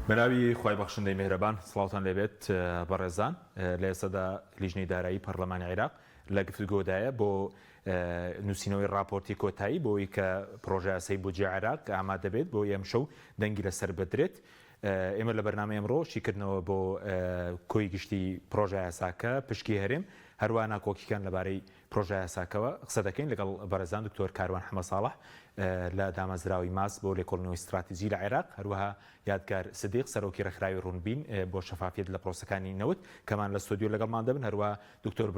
بەناوی خوای بەخشندەی میهرەبان سڵاوتان لێبێت بەڕێزان لە ئێستادا لیژنەی دارایی پەرلەمانی عیراق لە گفتوگۆدایە بۆ نووسینەوەی ڕاپۆرتی کۆتایی بۆی کە پرۆژەیاسای بودجەی عێراق ئامادەبێت بۆ ئەمشەو دەنگی لەسەر بدرێت ئێمە لە بەرنامەی ئەمڕۆ شیکردنەوە بۆ کۆی گشتی پرۆژەیاساکە پشکی هەرێم هەروە ناکۆکیکان لەبارەی پرۆژەیاساکەوە قسە دەکەین لەگەڵ بەڕێزان دکتۆر کاروان حەمە ساڵح لە دامەزراوەی ماس بۆ لێکۆڵینەوەی ستراتیجی لە عێراق، هەروەها یادگار سدیق سەرۆکی ڕێکخراوی ڕوونبین بۆ شەفافیەت لە پرۆسەکانی نەوت کەمان لە ستۆدیۆ لەگەڵمان دەبن، هەروەها دکتۆر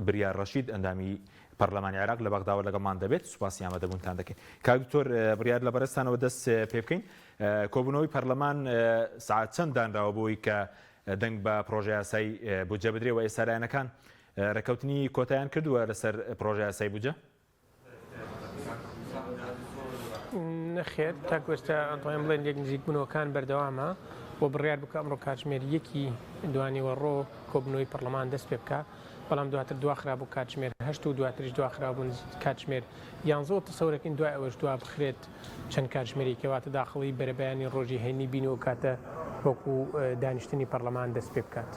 بریار ڕەشید ئەندامی پەرلەمانی عێراق لە بەغداوە لەگەڵمان دەبێت. سوپاسی ئامادەبوونتان دەکەین. کاک دکتۆر بریار لە بەڕێزتانەوە دەست پێ بکەین. کۆبوونەوەی پەرلەمان سەعات چەند دانراوە بۆی کە دەنگ بە پرۆژەیاسای بودجە بدرێ و ئێستا لایەنەکان رێککەوتنی کۆتایان کردووە لەسەر پرۆژەیاسای بودجە؟ نەخێر، تاکو ئێستا ئەتوانین بڵێین لێک نزیکبوونەوەکان بەردەوامە و بڕیار بوو کە ئەمڕۆ کاتژمێر یەکی دوانیوەڕۆ کۆبوونەوەی پەرلەمان دەست پێ بکا، بەڵام دواتر دواخرا بۆ کاتژمێر هەشت و دواتریش دواخرا بۆ کاتژمێر یانزە و تەسەورەکەین دوای ئەوەش دوا بخرێت چەند کاتژمێرێکی واتە داخڵی بەرەبەیانی ڕۆژی هەینی بین و کاتە وەکو دانیشتنی پەرلەمان دەست پێ بکات.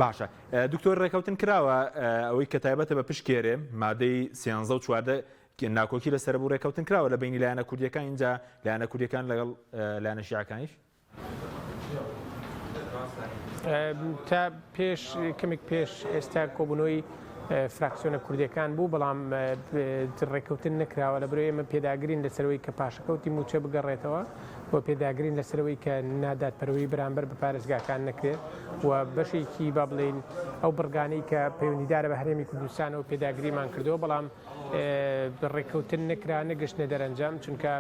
باشە دکتۆر ڕێکەوتن کراوە ئەوەی کە تایبەتە بە پشکێرێ مادەی سیانزە و 14 ناکۆکی لەسەر بوو ڕێکەوتن کراوە لە بینی لایەنە کوردیەکان اینجا لایەنە کوردیەکان لەگەڵ لایەنە شیعەکانیش؟ تا پێش کەمێک پێش ئێستا کۆبوونەوەی فراکسیۆنە کوردیەکان بوو بەڵام ڕێککەوتن نەکراوە لە برۆی ئێمە پێداگرین لەسەرەوەی کە پاشەکەوتی مووچە بگەڕێتەوە و پێداگرین لەسەرەوەی کە نادادپەروەری بەرامبەر بە پارێزگاکان نەکرێت و بەشێکی با بڵێین ئەو بڕگانەی کە پەیوەندیدارە بە هەرێمی کوردستانەوە پێداگریمان کردەوە بەڵام ڕێککەوتن نەکرا نەگەشتنە دەرەنجام چونکە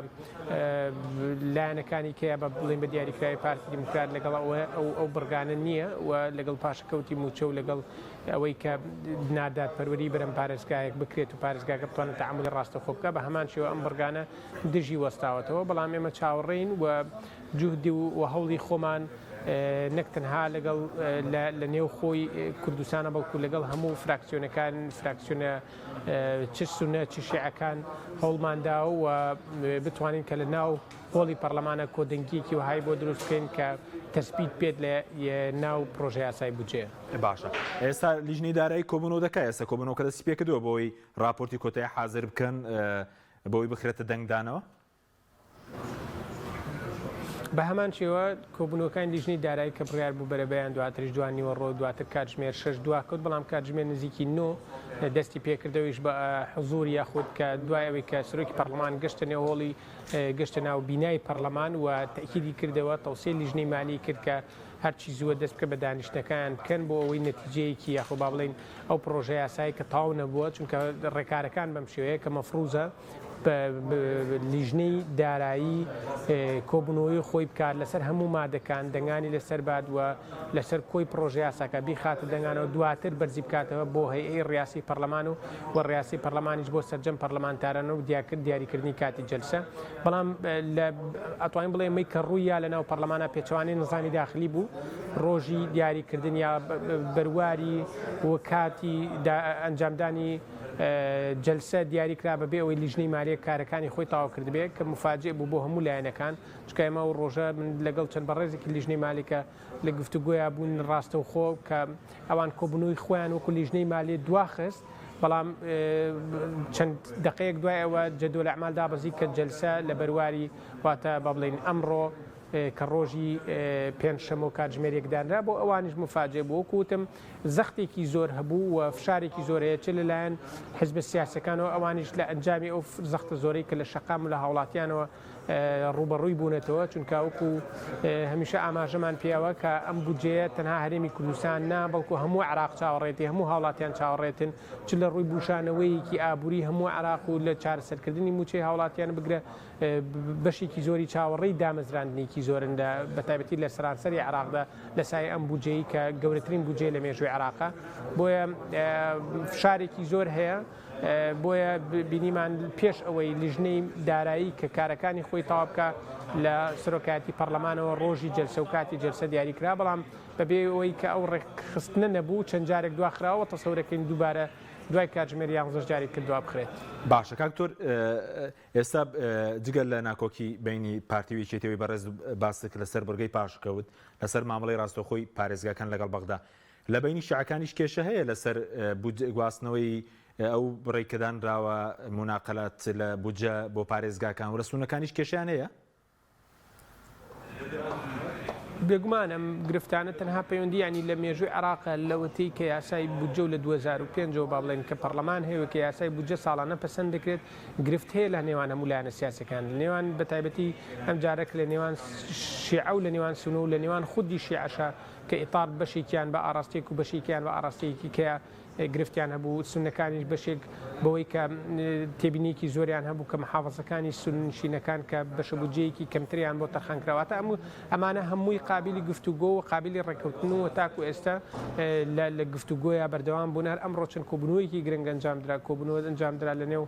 لایەنەکانی کە بە بڵێن بە دیاریکراوی پارتی دیموکرات لەگەڵ ئەو ئەو بڕگانە نییە و لەگەڵ پاشەکەوتی مووچە و لەگەڵ ئەوەی کە نادادپەروەری بەرەم پارێزگایەک بکرێت و پارێزگاکە بتوانێت تەعامولی ڕاستەوخۆ بکات بە هەمان شێوە ئەم بڕگانە دژی وەستاوەتەوە بەڵام ئێمە چاوەڕێین و جوهدی و هەوڵی خۆمان نەک تەنها لەگەڵ لە نێو خۆی کوردستانە بەڵکو لەگەڵ هەموو فراکسیۆنەکان فراکسیۆنە چ سونە چ شیعەکان هەوڵماندا و بتوانین کە لە ناو هۆڵی پەرلەمانە کۆدەنگیەکی وەهای بۆ دروست بکەین کە تەسبیت بێت لە ناو پرۆژە یاسای بودجەیە. باشە ئێستا لیژنەی دارایی کۆبوونەوە دەکات ئێستا کۆبوونەوەکە دەستی پێکردووە بۆی راپۆرتی کۆتایی حازر بکەن بۆی بخرێتە دەنگدانەوە؟ بە هەمان شێوە کۆبوونەوەکانی لیژنەی دارایی کە بڕیار بوو بەرەبەیان دواتریش دوانیوەڕۆ دواتر کاتژمێر شەش دواکەوت بەڵام کاتژمێر نزیکی نۆ دەستی پێکردەوەیش بە حزوور یاخود کە دوای ئەوەی کە سەرۆکی پەرلەمان گەشتە نێو هۆڵی گەشتە ناو بینای پەرلەمان و تەئکیدی کردەوە تەوسیەی لیژنەی مالی کرد کە هەرچی زووە دەست بکە بە دانیشتنەکان بکەن بۆ ئەوەی نەتیجەیەکی یاخۆ با بڵێین ئەو پڕۆژە یاسایی کە تەواو نەبووە چونکە ڕێکارەکان بەم شێوەیە کە مەفروزە لیژنەی دارایی کۆبوونەوەی خۆی بکات لەسەر هەموو مادەکان دەنگانی لەسەر بات و لەسەر کۆی پڕۆژە یاساکە بیخاتە دەنگانەوە دواتر بەرزی بکاتەوە بۆ هەیئەی ڕیاسی پەرلەمان و و ڕیاسی پەرلەمانیش بۆ سەرجەم پەرلەمانتاران و دیاکرد دیاریکردنی کاتی جەلسە بەڵام لە ئەتوانین بڵێ مەی کە ڕووی یا لەناو پەرلەمانە پێچەوانەی نظامی داخلی بوو ڕۆژی دیاریکردن یا بەرواری و کاتی ئەنجامدانی جەلسە دیاری کرا بەبێ ئەوەی لیژنەی مالیە کارەکانی خۆی تەواو کردبێ کە مفاجئ بوو بۆ هەموو لایەنەکان چونکە ئێمە ئەو ڕۆژە من لەگەڵ چەند بەڕێزێکی لیژنەی مالی کە لە گفتوگۆیا بوون ڕاستەوخۆ کە ئەوان کۆبوونەوەی خۆیان وەکو لیژنەی مالی دواخست بەڵام چەند دقەیەک دوای ئەوە جەدۆل ئەعمال دابەزی کە جەلسە لە بەرواری واتە با بڵێین ئەمڕۆ کە ڕۆژی پێنجشەممە و کاتژمێر یەک دانرا بۆ ئەوانیش مفاجئ بوو وەکو وتم زەختێکی زۆر هەبوو و فشارێکی زۆر هەیە چ لەلایەن حزبە سیاسەکانەوە ئەوانیش لە ئەنجامی ئەو زەختە زۆرەی کە لە شەقام و لە هاوڵاتیانەوە ڕووبەڕووی بوونەتەوە چونکە وەکو هەمیشە ئاماژەمان پێوە کە ئەم بودجەیە تەنها هەرێمی کوردستان نا بەڵکو هەموو عێراق چاوەڕێتی هەموو هاوڵاتیان چاوەڕێتن چ لە ڕووی بوژانەوەیەکی ئابووری هەموو عێراق و لە چارەسەرکردنی مووچەی هاوڵاتیان بگرە بەشێکی زۆری چاوەڕێی دامەزراندنێکی زۆرن لە بەتایبەتی لە سەرانسەری عێراقدا لە سایەی ئەم بودجەی کە گەورەترین بودجەیە لە مێژووی عێراقە بۆیە فشارێکی زۆر هەیە بۆیە بینیمان پێش ئەوەی لیژنەی دارایی کە کارەکانی خۆی تەواو بکە لە سەرۆکایەتی پەرلەمانەوە ڕۆژی جەلسە و کاتی جەلسە دیاری کرا بەڵام بەبێ ئەوەی کە ئەو ڕێکخستنە نەبوو چەند جارێک دواخراوە تەسەورەکەین دووبارە. دوای کاتژمێر یانزەش جارێک تر دوابخرێت. باشە کاک دکتۆر ئێستا جگە لە ناکۆکی بەینی پارتی و یەکێتی ئەوەی بەڕێز باست کرد لەسەر بڕگەی پاشکەوت لەسەر مامەڵەی ڕاستەوخۆی پارێزگاکان لەگەڵ بەغدا لە بەینی شیعەکانیش کێشە هەیە لەسەر گواستنەوەی ئەو بڕەی کە دانراوە موناقەلات لە بودجە بۆ پارێزگاکان و لە سوننەکانیش کێشەیان هەیە؟ بێگومان ئەم گرفتانە تەنها پەیوەندی ینی لە مێژووی عێراق لەوەتەی کە یاسای بودجە و لە 2005 ەوە با بڵێن کە پەرلەمان هەیە و کە یاسای بودجە ساڵانە پەسەند دەکرێت گرفت هەیە لە نێوان هەموو لایەنە سیاسەکان لە نێوان بە تایبەتی ئەم جارە کە لە نێوان شیعە و لە نێوان سونە و لە نێوان خودی شیعەشە کە ئیتار بەشێکیان بە ئاراستەیەک و بەشێکیان بە ئاراستەیەکی کەیە گرفتیان هەبوو، سوننەکانیش بەشێک بەوەی کە تێبینیەکی زۆریان هەبوو کە محافزەکانی سوننشینەکان کە بەشە بودجەیەکی کەمتریان بۆ تەرخان کرا واتە ئەم ئەمانە هەمووی قابلی گفتوگۆ و قابلی ڕێککەوتن و تاکو ئێستا لە گفتوگۆیا بەردەوام بوون هەر ئەمڕۆ چەند کۆبوونەوەیەکی گرنگ ئەنجام درا کۆبوونەوە ئەنجام درا لە نێو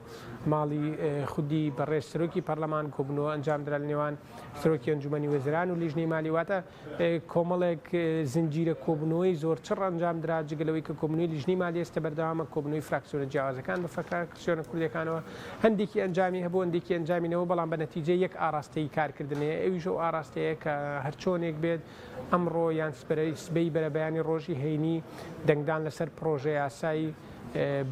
ماڵی خودی بەڕێز سەرۆکی پەرلەمان کۆبوونەوە ئەنجام درا لە نێوان سەرۆکی ئەنجومەنی وەزیران و لیژنەی مالی واتە کۆمەڵێک زنجیرە کۆبوونەوەی زۆر چڕ ئەنجامدرا، جگە لەوەی کە کۆبوونەوەی لیژنەی مالی ئێستا بەردەوامە، کۆبوونەوەی فراکسیۆنە جیاوازەکان بە فراکسیۆنە کوردییەکانەوە، هەندێکی ئەنجامی هەبوو، هەندێکی ئەنجامی نەبوو، بەڵام بە نەتیجە یەک ئاراستەی کارکردن هەیە، ئەویش ئەو ئاراستەیە کە هەرچۆنێک بێت ئەمڕۆ یان سبەی بەرەبەیانی ڕۆژی هەینی دەنگدان لەسەر پڕۆژەیاسای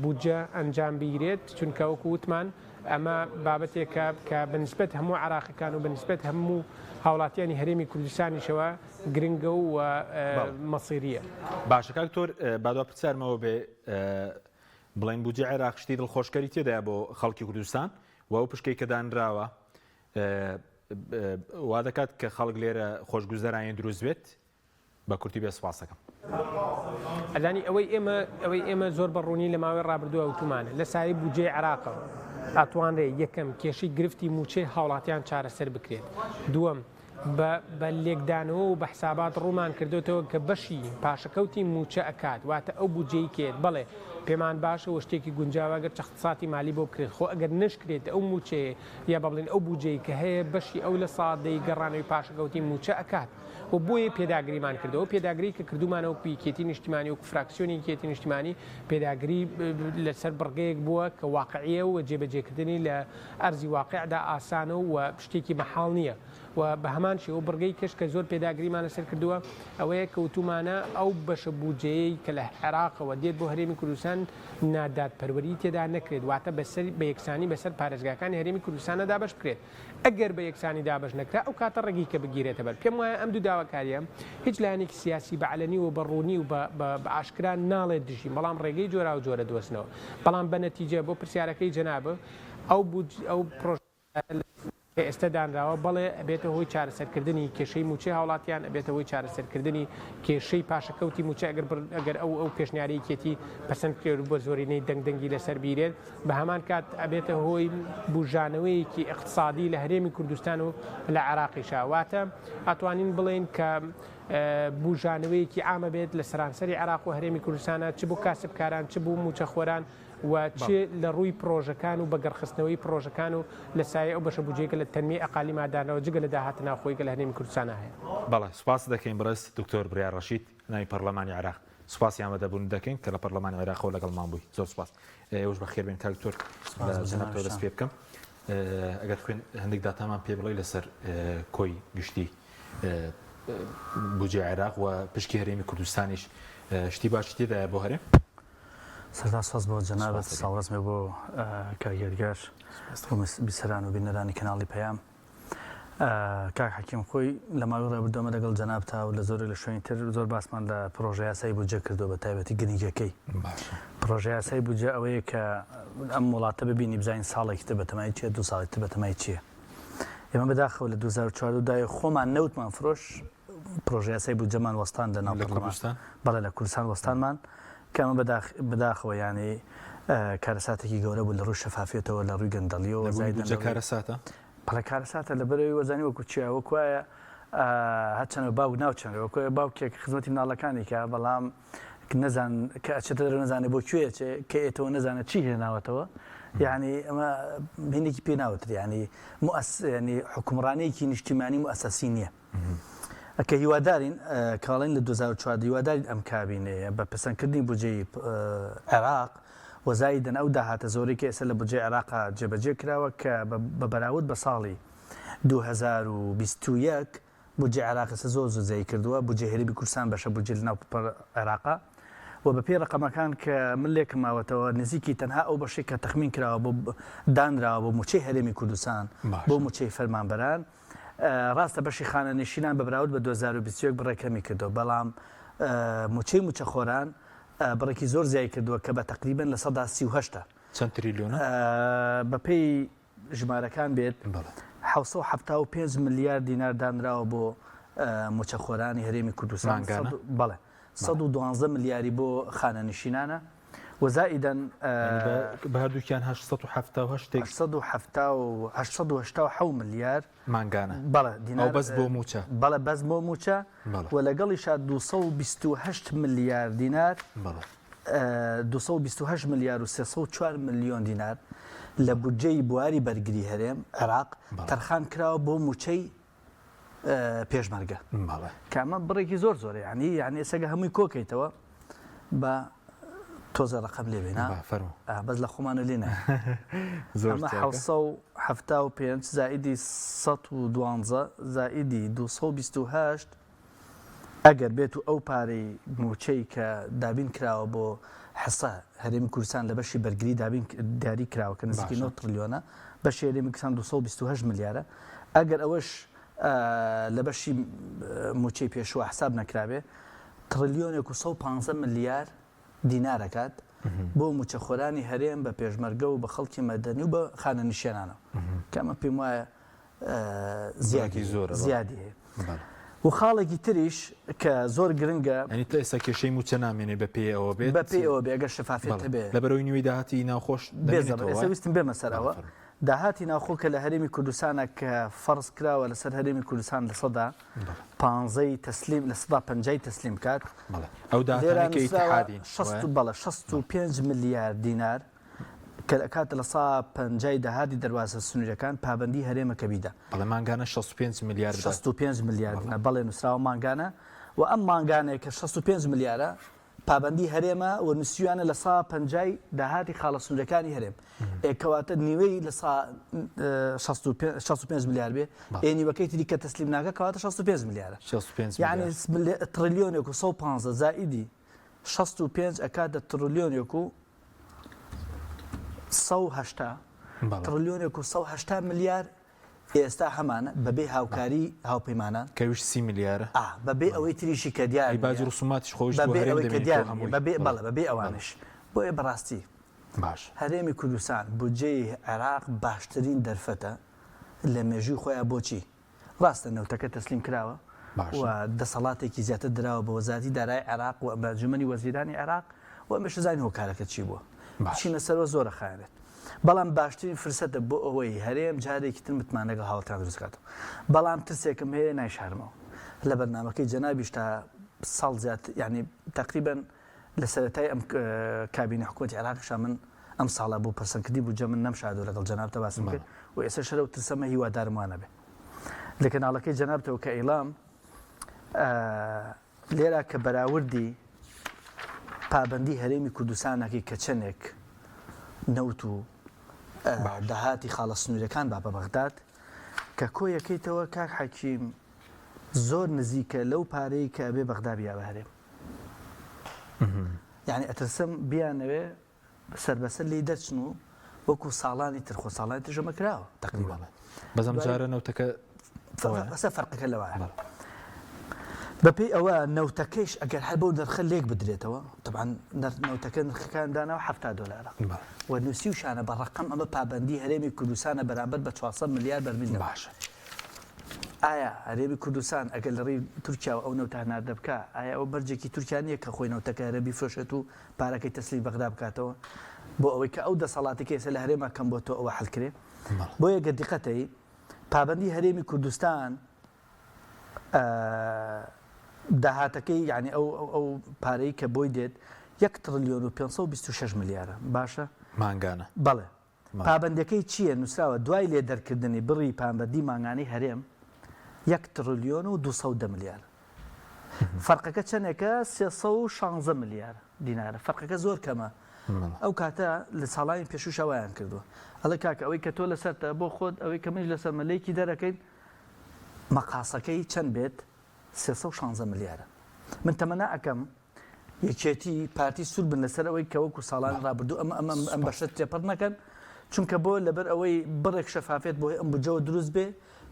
بودجە ئەنجام بگرێت، چونکە وەکو وتمان ئەمە بابەتێکە کە بە نیسبەت هەموو عێراقیەکان و بە نیسبەت هەموو هاوڵاتیانی هەرێمی کوردستانیشەوە گرنگە و مەسیرییە. باشە کاک دکتۆر با دوا پرسیارمەوە بێ بڵێن بودجەی عێراق شتی دڵخۆشکەری تێدایە بۆ خەڵکی کوردستان و ئەو پشکەی کە دانراوە وا دەکات کە خەڵک لێرە خۆشگوزەرانی دروست بێت بە کورتی بێ سوپاستەکەم. ئەزانی ئەوەی ئێمە ئەوەی ئێمە زۆر بە ڕوونی لە ماوەی ڕابردووە وتومانە لە سایەی بودجەی عێراقەوە ئەتوانرێ یەکەم کێشەی گرفتی مووچەی هاوڵاتیان چارەسەر بکرێت دووەم بە بە لێکدانەوە و بە حسابات ڕوومان کردوێتەوە کە بەشی پاشەکەوتی مووچە ئەکات واتە ئەو بودجەی کێت بەڵێ پێمان باشە و شتێکی گونجاوە گەر چەختساتی مالی بۆ بکرێت خۆ ئەگەر نەشکرێت ئەو مووچەیە یا بە بڵێن ئەو بودجەی کە هەیە بەشی ئەو لە سادەی گەڕانەوەی پاشەکەوتی مووچە ئەکات و بۆیە پێداگریمان کردەوە، پێداگری کە کردوومانە وەکو یەکێتی نیشتیمانی، وەکو فراکسیۆنی یەکێتی نیشتیمانی، پێداگری لەسەر بڕگەیەک بووە کە واقعییە و جێبەجێکردنی لە ئەرزی واقعدا ئاسانە و شتێکی مەحاڵ نییە و بە هەمان شێوە بڕگەی کەش کە زۆر پێداگریمان لەسەر کردووە ئەوەیە کە وتوومانە ئەو بەشە بودجەیەی کە لە عێراقەوە دێت بۆ هەرێمی کوردستان نادادپەروەری تێدا نەکرێت واتە بەسەر بە یەکسانی بەسەر پارێزگاکانی هەرێمی کوردستانە دابەش بکرێت. ئەگەر بە یەکسانی دابەش نەکرا ئەو کاتە ڕێگەی کە بگیرێتە بەر. پێم وایە ئەم دوو داواکارییە هیچ لایەنێکی سیاسی بە عەلەنی و بە ڕوونی و بە ئاشکرا ناڵێت دژیم، بەڵام ڕێگەی جۆراوجۆرە دۆزنەوە. بەڵام بە نەتیجە بۆ پرسیارەکەی جەنابت ئەو ئەو پڕۆژە کە ئێستە دانراوە بەڵێ ئەبێتە هۆی چارەسەرکردنی کێشەی مووچەی هاوڵاتیان، ئەبێتە هۆی چارەسەرکردنی کێشەی پاشەکەوتی مووچە ئەگەر ئەگەر ئەو ئەو پێشنیارەی یەکێتی پەسەند بکرێت و بە زۆرینەی دەنگ دەنگی لەسەر بیرێت. بە هەمان کات ئەبێتە هۆی بوژانەوەیەکی ئیقتسادی لە هەرێمی کوردستان و لە عێراقیشا. واتە ئەتوانین بڵێین کە بوژانەوەیەکی عام ئەبێت لە سەرانسەری عێراق و هەرێمی کوردستانا چ بۆ کاسبکاران چ بۆ مووچەخۆران و چ لە ڕووی پڕۆژەکان و بەگەڕخستنەوەی پڕۆژەکان و لە سایەی ئەو بەشە بودجەیە کە لە تەنمیەی ئەقالیما دانراوە جگە لە داهاتە ناوخۆیی کە لە هەرێمی کوردستانا هەیە. بەڵێ سوپاست دەکەین بەڕێز دکتۆر بڕیار ڕەشید ناوی پەڕلەمانی عێراق. سوپاسی ئامادەبوونت دەکەین کە لە پەڕلەمانی عێراقەوە لەگەڵمان بووی. زۆر سوپاس. ئێوەش بەخێر بێن کاک دکتۆر. سوپاس لە بۆ جەنابتەوە دەست جەنابیشتان. پێ بکەم. ئەگەر خوێن هەندێک داتامان پێ بڵێی لەسەر کۆی گشتی بودجەی عێراق و پشکی هەرێمی کوردستانیش شتی باشی تێدایە بۆ هەرێم؟ سەرەتا سوپاس بۆ جەنابت، سوپاس دەکەین. سڵاو ڕێزم بۆ کاک یادگار سوپاس و دەکەین. بیسەران و بینەرانی کەناڵی پەیام. کاک حەکیم خۆی لە ماوەی ڕابردوو ئەمە لەگەڵ جەنابتا و لە زۆرێک لە شوێنی تر زۆر باسمان لە پرۆژە یاسای بودجە کردووە بە تایبەتی گرنگیەکەی باشە. پرۆژە یاسای بودجە ئەوەیە کە ئەم وڵاتە ببینی بزانین ساڵێکی تر بەتەمای چییە دوو ساڵی تر بەتەمای چییە ئێمە بەداخەوە لە 2014 دای خۆمان نەوتمان فرۆش پرۆژە یاسای بودجەمان وەستان لە ناو لە پەرلەمان کوردستان؟ بەڵێ لە کوردستان وەستانمان کە ئەمە بەداخ بەداخەوە یانی کارەساتێکی گەورە بوو لە ڕووی شەفافیەتەوە لە ڕووی گەندەڵیەوە نەبوونی زایدەن بودجە لە ڕووی کارەساتە؟ بەڵێ کارەساتە لەبەرئەوەی وەزانی وەکو چیا وەک وایە هەرچەنە باوک ناوچەنرێ وەک وایە باوکێک خزمەتی مناڵەکانی کا بەڵام نەزان کە ئەچێتە دەرەوە نەزانێ بۆ کوێ ئەچێ کە ئێتەوە نەزانێ چی هێناوەتەوە یعنی ئەمە هینێکی پێ ناوترێ یعنی مؤس یعنی حکومڕانیەکی نیشتیمانی موئەسەسی نییە کە هیوادارین کاڵین لە 2014 هیوادارین ئەم کابینەیە بە پەسەندکردنی بودجەی عێراق. و زایدەن ئەو داهاتە زۆرەی کە ئێستا لە بودجەی عێراقا جێبەجێ کراوە کە بە بەراورد بە ساڵی 2021 بودجەی عێراق ئێستا زۆر زۆر زیای کردووە، بودجەی هەرێمی کوردستان بەشە بودجە لەناو عێراقا و بەپێی ڕەقەمەکان کە من لێکم ماوەتەوە نزیکی تەنها ئەو بەشەی کە تەخمین کراوە بۆ دانراوە بۆ مووچەی هەرێمی کوردستان بۆ مووچەی فەرمانبەران ڕاستە بەشی خانەنشینان بە بەراورد بە 2021 بڕێک کەمی کردووە بەڵام مووچەی مووچەخۆران بڕێکی زۆر زیای کردووە کە بە تەقریبەن 38%. چەند تریلیۆنە؟ بەپێی ژمارەکان بێت، 775 ملیار دینار دانراوە بۆ مووچەخۆرانی هەرێمی کوردستان. مانگانە؟ بەڵێ. 112 ملیاری بۆ خانەنشینانە و زائیدەن بە هەردووکیان 878 شتێک 887 ملیار مانگانە. بەڵێ دینار. ئەو بەس بۆ مووچە. بەڵێ بەس بۆ مووچە و لەگەڵیشا 228 ملیار دینار. بەڵێ. 228 ملیار و 304 ملیۆن دینار لە بودجەی بواری بەرگری هەرێم، عێراق، تەرخان کراوە بۆ مووچەی پێشمەرگە. کە ئەمە بڕێکی زۆر زۆرە یانی یانی ئێستا گە هەمووی کۆکەیتەوە بە تۆزە ڕقم لێ بێ نا بەس لە خۆمانە لێ نایە. ئەمە 775 زائیدی 112 زائیدی 228 ئەگەر بێت و ئەو پارەی مووچەی کە دابین کراوە بۆ حسە هەرێمی کوردستان لە بەشی بەرگری دابین دیاری کراوە کە نزیکەی 9 تڕلیۆنە بەشی هەرێمی کوردستان 228 ملیارە ئەگەر ئەوەش لە بەشی مووچەی پێشووە حساب نەکرابێ تڕلیۆنێک و 115 ملیار دینار ئەکات بۆ مووچەخۆرانی هەرێم بە پێشمەرگە و بە خەڵکی مەدەنی و بە خانەنشینانەوە کە ئەمە پێم وایە زیادی زۆرە زیادی هەیە و خاڵێکی تریش کە زۆر گرنگە یانی تا ئێستا کێشەی مووچە نامێنێ بە پێی ئەوە بێت بە پێی ئەوە بێ ئەگەر شەفافیەت هەبێ لەبەرەوەی نیوەی داهاتی ناوخۆش دەمێنێتەوە ئێستا ویستم بێمە سەر ئەوە داهاتی ناوخۆ کە لە هەرێمی کوردستانە کە فەرز کراوە لەسەر هەرێمی کوردستان لە پانزەی تەسلیم 50%ی تەسلیم بکات ئەو داهاتانەی کە ئیتحادین بەڵێ 65 ملیار دینار کە ئەکاتە 50%ی داهاتی دەروازە سنووریەکان پابەندی هەرێمە کە بیدا. بەڵێ مانگانە 65 ملیار بدات. 65 ملیار دینار بەڵێ نووسراوە مانگانە و ئەم مانگانەیە کە 65 ملیارە پابەندی هەرێمە و نووسیویانە 50%ی داهاتی خاڵە سنوورەکانی هەرێم. ئێ کەواتە نیوەی 65 ملیار بێ ئێ نیوەکەی تری کە تەسلیم ناکە کەواتە 65 ملیارە. 65 ملیار. یعنی تڕلیۆنێک و 115 زائیدی 65 ئەکاتە تڕلیۆنێک و 180 تڕلیۆنێک و 180 ملیار ئێستا هەمانە بەبێ هاوکاری هاوپەیمانان. کە ئەویش 30 ملیارە. ئا بەبێ ئەوەی تریشی کە دیار ئەی باج و نییە. ڕسوماتیش خۆ ئەویش بۆ بەبێ هەرێم ئەوەی کە دەمێنێتەوە دیار نییە هەمووی. بەبێ بەڵێ. بەڵێ بەبێ ئەوانیش. بۆیە بەڕاستی باش. هەرێمی کوردستان بودجەی عێراق باشترین دەرفەتە لە مێژووی خۆیا بۆچی؟ ڕاستە نەوتەکە تەسلیم کراوە و دەسەڵاتێکی زیاتر دراوە بە وەزارەتی دارایی عێراق و بە ئەنجومەنی وەزیرانی عێراق و ئەمەش زانین هۆکارەکە چی بووە. بچینە سەرەوە زۆرە خایەنێت. بەڵام باشترین فرسەتە بۆ ئەوەی هەرێم جارێکی تر متمانە لەگەڵ هاوڵاتیان دروست بکاتەوە. بەڵام ترسێکم هەیە نایشارمەوە. لە بەرنامەکەی جەنابیش تا ساڵ زیاتر یانی تەقریبەن لە سەرەتای ئەم کابینە حکوومەتی عێراقیشا من ئەم ساڵە بۆ پەسەندکردنی بودجە من نەمشاردەوە لەگەڵ جەنابتە باسم کرد و ئێستا شەرە و ترسەمە هیوادارم وا نەبێ لە کەناڵەکەی جەنابتەوە کە ئیڵام لێرە کە بەراوردی پابەندی هەرێمی کوردستانەکەی کە چەندێک نەوت و داهاتی خاڵە سنوورەکان با بە بەغداد کە کۆیەکەیتەوە کاک حەکیم زۆر نزیکە لەو پارەی کە ئەبێ بەغدا بیا بە هەرێم یعنی ئەترسم بیانەوێ سەربەسەر لێی دەرچن و وەکو ساڵانی تر خۆ ساڵانی ترش ئەمە کراوە تەقریبا بەس ئەم جارە نەوتەکە ئەسە فەرقەکە لەوایە بەپێی ئەوە نەوتەکەیش ئەگەر هەر بەو نرخە لێک بدرێتەوە طبعا نەوتەکە نرخەکان داناوە 70 دلارە و نووسیوشانە بە ڕقم ئەمە پابندی هەرێمی کوردستانە بەرامبەر بە 400 ملیار بەرمیل باشە ئایا هەرێمی کوردستان ئەگەر لە ڕێی تورکیاوە ئەو نەوتە هەناردە بکا ئایا ئەوە مەرجێکی تورکیا نییە کە خۆی نەوتەکە هەرە بیفرۆشێت و پارەکەی تەسلیم بەغدا بکاتەوە بۆ ئەوەی کە ئەو دەسەڵاتی کە ئێستا لە هەرێما کەم بۆتەوە ئەوە حەل کرێ بۆیە گەر دیقەتەی پابەندی هەرێمی کوردستان داهاتەکەی یعنی ئەو ئەو پارەی کە بۆی دێت یەک تڕلیۆن و 526 ملیارە باشە مانگانە بەڵێ پابەندیەکەی چییە؟ نووسراوە، دوای لێدەرکردنی بڕی پابەندی مانگانەی هەرێم یەک تڕلیۆن و 210 ملیار. فەرقەکە چەندێکە؟ 316 ملیار دینارە. فەرقەکە زۆر کەمە. ئەو کاتە لە ساڵانی پێشووشا وایان کردووە ئەڵێ کاکە ئەوەی کە تۆ لەسەرتە بۆ خۆت ئەوەی کە منیش لەسەرمە لێکی دەرەکەین مەقاسەکەی چەند بێت 316 ملیارە من تەمەنا ئەکەم یەکێتی پارتی سوور بن لەسەر ئەوەی کە وەکو ساڵانی ڕابردوو ئەم ئەم ئەم بەشە تێپەڕ نەکەن چونکە بۆ لەبەر ئەوەی بڕێک شەفافێت بۆ ئەم بودجەوە دروست بێ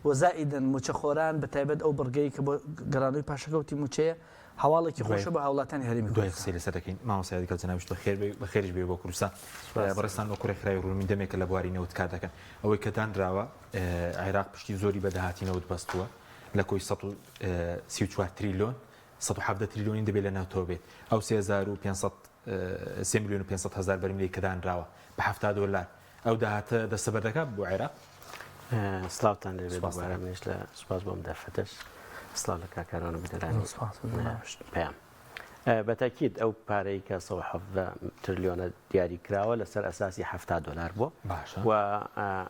و زائیدەن مووچەخۆران بە تایبەت ئەو بڕگەی کە بۆ گەڕانەوەی پاشەکەوتی مووچەیە هەواڵێکی خۆشە بۆ هاوڵاتیانی هەرێمی دوای قسەی لەسەر دەکەین مامۆستا یادگار جەنابیشت بەخێر بێی بەخێریش بێی بۆ کوردستان بەڕێزتان وەکو ڕێکخراوی ڕوونمین دەمێکە لە بواری نەوت کار دەکەن ئەوەی کە دانراوە عێراق پشتی زۆری بە داهاتی نەوت بەستووە لە کۆی 134 تریلۆن 117 تریلۆنی دەبێت لە نەوتەوە بێت ئەو 3500 3 میلیۆن و 500 هەزار بەرمیلی کە دانراوە بە 70 دۆلار ئەو داهاتە دەستەبەر دەکات بۆ عێراق؟ سڵاوتان لێ بێت دووبارە منیش لە سوپاس بۆم دەرفەتەش سڵاو لە کاکاران و بینەرانی پەیام. بە تاکید ئەو پارەی کە 117 ترلیۆنە دیاری کراوە لەسەر ئەساسی 70 دلار بووە و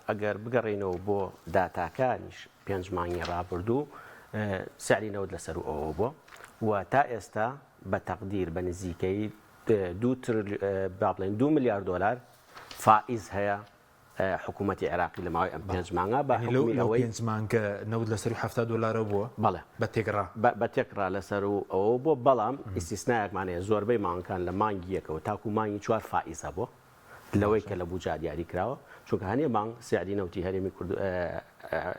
ئەگەر بگەڕینەوە بۆ داتاکانیش پێنج مانگی ڕابردوو سعری نەوت لەسەر و ئەوە بووە و تا ئێستا بە تەقدیر بە نزیکەی دوو با بڵێن دو ملیار دلار فائیز هەیە حکوومەتی عێراقی لە ماوەی ئەم پێنج مانگە بە حوکمی ئەوەی پێنج مانگە نەوت لەسەروی 70 دۆلارەوە بووە؟ بەڵێ بە تێکڕا بە تێکڕا لەسەر و ئەوە بووە بەڵام ئیستیسنایەکمان هەیە زۆربەی مانگەکان لە مانگی یەکەوە تاکوو مانگی چوار فائیز هەبووە لەوەی کە لە بوجا دیاری کراوە چونکە هەنێ مانگ سعری نەوتی هەرێمی کورد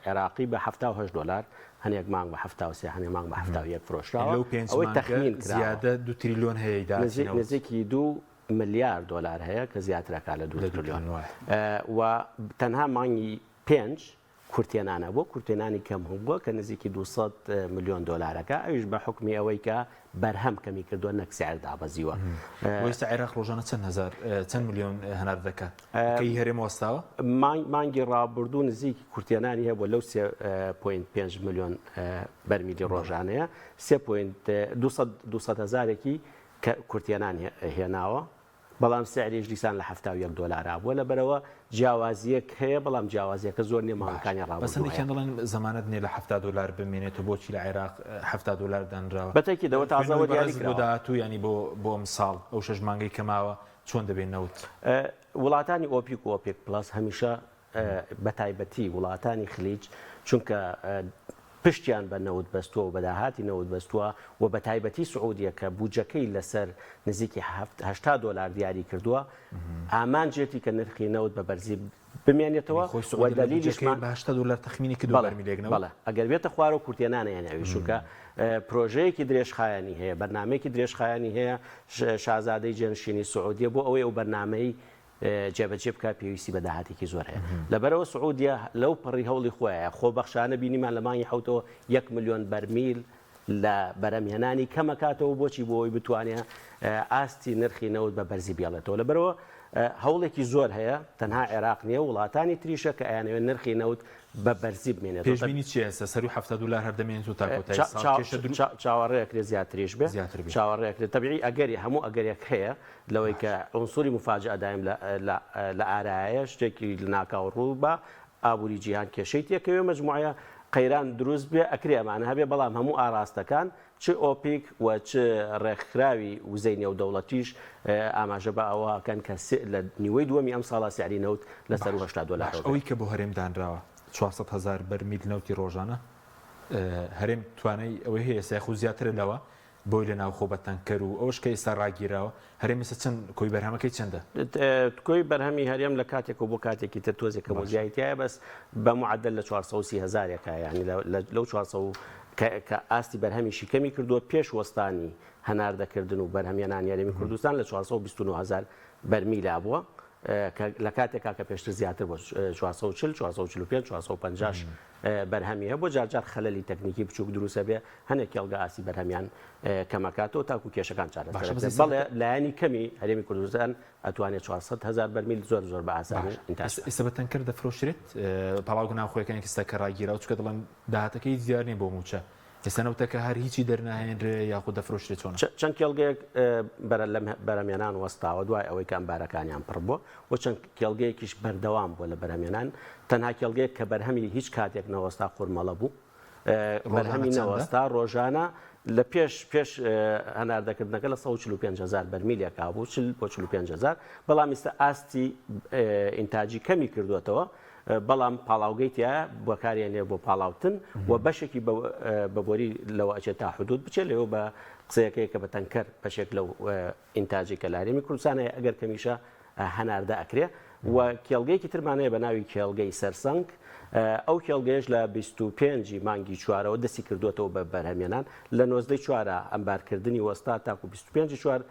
عێراقی بە 78 دۆلار هەنێک مانگ بە 73 هەنێ مانگ بە 71 فرۆشراوە لەو پێنج ئەوەی تەخمین مانگە زیادە دوو تریلیۆن هەیە داهاتی نەوت. نزیکی دوو ملیار دۆلار هەیە کە زیاترە کا لە دوو ترلیۆن و تەنها مانگی پێنج کورتێنانە بۆ کورتێنانی کەم هەبووە کە نزیکی 200 ملیۆن دۆلارەکە ئەویش بە حکمی ئەوەی کە بەرهەم کەمی کردووە نەک سعر دابەزیوە. ئێستا عێراق ڕۆژانە چەند هەزار چەند ملیۆن هەنار دەکات کەی هەرێم وەستاوە؟ مانگی ڕابردوو نزیکی کورتێنانی هەبووە لەو 3.5 ملیۆن بەرمیلی ڕۆژانەیە 3.200 هەزارێکی کە کورتهێنان هێناوە بەڵام سعریش دیسان لە 71 دۆلارا بووە لەبەرئەوە جیاوازیەک هەیە بەڵام جیاوازیەکە زۆر نیە مانگەکانی بەس ڕابردوو هەندێکیان هەیە. دەڵێن زەمانەت نیە لە 70 دۆلار بمێنێتەوە بۆچی لە عێراق 70 دۆلار دانراوە بەتەکید ئەوە تازە خوێندنەوەی ئەوە دیاری بەڕێزت بۆ کراوە. داهاتوو یانی بۆ بۆ ئەمساڵ ئەو شەش مانگەی کە ماوە چۆن دەبێت نەوت؟ وڵاتانی ئۆپیک و ئۆپێک پڵەس هەمیشە بەتایبەتی وڵاتانی خلیج چونکە پشتیان بە نەوت بەستووە و بە داهاتی نەوت بەستووە و بەتایبەتی سعودیە کە بودجەکەی لەسەر نزیکی 80 دۆلار دیاری کردووە ئامانجێتی کە نرخی نەوت بە بەرزی بمێنێتەوە و دەلیلیشمان بە 80 دۆلار تەخمینی کردووە بەرمیلێک نەوت. بەڵێ ئەگەر بێتە خوارەوە کورتهێنانە یانی ئەویش چونکە پرۆژەیەکی درێژخایەنی هەیە بەرنامەیەکی درێژخایەنی هەیە شازادەی جێنشینی سعودیە بۆ ئەوەی ئەو بەرنامەی جێبەجێ بکات پێویستی بە داهاتێکی زۆر هەیە. لەبەرئەوە سعودیە لەو پەڕی هەوڵی خۆیە. خۆبەخشانە بینیمان لە مانگی حەوتەوە یەک ملیۆن بەرمیل لە بەرهەمهێنانی کەمەکاتەوە بۆچی بۆ ئەوەی بتوانێت ئاستی نرخی نەوت بە بەرزی بێڵێتەوە. لەبەرئەوە هەوڵێکی زۆر هەیە تەنها عێراق نییە وڵاتانی تریشە کە ئەیانەوێت نرخی نەوت بە بەرزی بمێنێتەوە. پێشبینی چییە ئێستا سەرووی 70 دۆلار هەر دەمێنێتەوە تا کۆتایی ساڵ؟ کێشە دروست چاوەڕێ ئەکرێت زیاتریش بێت. زیاتر بێت. چاوەڕێ ئەکرێت تەبیعی ئەگەری هەموو ئەگەرێک هەیە لەوەی کە عونسوری موفاجەئە دایم لە ئارایە، شتێکی لەناکاو ڕوو با، ئابووری جیهان کێشەی تێکەوێ، مەجموعە قەیران دروست بێ، ئەکرێ ئەمانە هەبێ، بەڵام هەموو ئاراستەکان چ ئۆپیک و چ ڕێکخراوی وزەی نێودەوڵەتیش ئاماژە بە ئەوە ئەکەن کە لە نیوەی دووەمی ئەمساڵا سعری نەوت لە سەروو باش 80 باش دۆلارەوە بێت. ئەوەی کە بۆ هەرێم دانراوە 400 هەزار بەرمیل نەوتی ڕۆژانە هەرێم توانای ئەوەی هەیە ئێستا یاخود زیاترە لەوە بۆی لە ناوخۆ بە تەنکەر و ئەوەش کە ئێستا ڕاگیراوە، هەرێم ئێستا چەند کۆی بەرهەمەکەی چەندە؟ کۆی بەرهەمی هەرێم لە کاتێکەوە بۆ کاتێکی تر تۆزێک کەم و زیای تیایە بەس بە معەدەل لە 430 هەزارێکە یانی لەو 400 و کە ئاستی بەرهەمیشی کەمی کردووە پێش وەستانی هەناردەکردن و بەرهەمهێنانی هەرێمی کوردستان لە 429 هەزار بەرمیلا بووە کە لە کاتێکا کە پێشتر زیاتر بووە 440 445 450 بەرهەمی هەبووە جار جار خەلەلی تەکنیکی بچووک دروست ئەبێ هەنێک کێڵگە ئاستی بەرهەمیان کەمەکاتەوە تاکو کێشەکان چارەسەر باشە بکرێت بەس بەڵێ لایەنی کەمی هەرێمی کوردستان ئەتوانێت 400 هەزار بەرمیل زۆر زۆر بە ئاسانی باشە ئینتاج ئێستا بکات. ئێستا بە تەنکەر دەفرۆشرێت پاڵاوگە ناوخۆیەکانی کە ئێستا کە ڕاگیراوە چونکە دەڵێن داهاتەکەی هیچ دیار نییە بۆ مووچە ئێستا نەوتەکە هەر هیچی دەرناهێنرێ یاخود دەفرۆشرێ چۆنە؟ چەند کێڵگەیەک بەرهەمهێنان وەستاوە دوای ئەوەی کە ئەمبارەکانیان پڕ بووە و چەند کێڵگەیەکیش بەردەوام بووە لە بەرهەمهێنان، تەنها کێڵگەیەک کە بەرهەمی هیچ کاتێک نەوەستا خورمەڵە بوو، ڕۆژانە بەرهەمی چەندە؟ نەوەستا ڕۆژانە. لە پێش پێش هەناردەکردنەکە لە 145 هزار بەرمیلێک هەبوو 40 بۆ 45 هزار بەڵام ئیستا ئاستی ئینتاجی کەمی کردوێتەوە بەڵام پاڵاوگەی تیا بەکاریان لێ بۆ پاڵاوتن و بەشێکی بە بۆری لەوە ئەچێت تا حدود بچێت لەوە بە قسەیەکەیە کە بە تەنکەر بەشێک لەو ئینتاجی کە لە هەرێمی کوردستان هەیە ئەگەر کەمیشە هەناردە ئەکرێ و کێڵگەیەکی ترمان هەیە بە ناوی کێڵگەی سەرسەنگ ئەو کێڵگەیەش لە 25 ی مانگی چوارەوە دەستی کردووەتەوە بە بەرهەمێنان لە 19 چوارە ئەمبارکردنی وەستا تاکو 25 چوار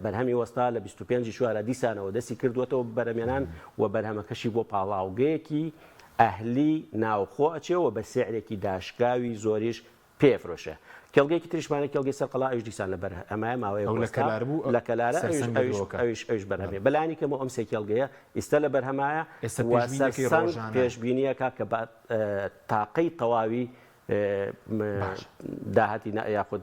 بەرهەمی وەستا لە 25 چوارە دیسانەوە دەستی کردووەتەوە بەرەمێنان و بەرهەمەکەشی بۆ پاڵاوگەیەکی ئەهلی ناوخۆ ئەچێ و بە سعرێکی داشکاوی زۆریش پێ ئەفرۆشێ. کێڵگەیەکی تریشمان هەیە کێڵگەی سەر قەڵا ئەویش دیسان لە بەرهەمایە ماوەیەک ئەو لە وەستا کەلار بوو لە کەلارە سەر ئەویش سەنگە ئەویش دۆکە. ئەویش ئەویش بەرهەمێ بە لانی کەمەوە ئەم سێ کێڵگەیە ئیستا لە بەرهەمایە ئێستا و پێشبینی سەر دەکەی سەنگ ڕۆژانە. پێشبینی ئەکا کە بە تاقەی تەواوی باشە. داهاتی نا یاخود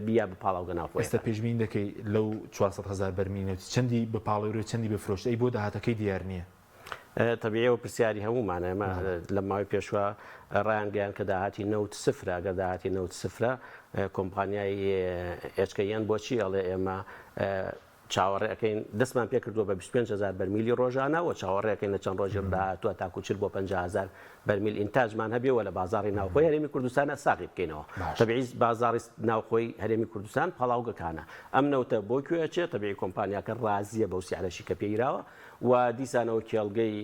بیا بە پاڵاوگە ئێستا ناوخۆیەکان. پێشبینی دەکەی لەو 400 هەزار بەرمیل نەوتی چەندی بپاڵێورێ چەندی بفرۆشرێ ئەی بۆ داهاتەکەی دیار نییە؟ تەبیعی ئەوە پرسیاری هەموومانە ئێمە لە ماوەی پێشوە ڕایانگەیان کە داهاتی نەوت سفرە ئەگەر داهاتی نەوت سفرە کۆمپانیای HKN بۆچی ئەڵێ ئێمە چاوەڕێ ئەەکەین دەستمان پێ کردووە بە 25 هزار بەرمیلی ڕۆژانە و چاوەڕێەکەین لە چەند ڕۆژی داهاتووە تاکو 40 بۆ 50 هزار بەرمیل ئینتاجمان هەبێ و لە بازاڕی ناوخۆی هەرێمی کوردستانە ساغی بکەینەوە تەبیعی بازاڕی ناوخۆی هەرێمی کوردستان پاڵاوگەکانە ئەم نەوتە بۆ کوێ ئەچێ تەبیعی کۆمپانیاکە ڕازیە بەو سعرەشی کە پێیراوە و دیسانەوە کێڵگەی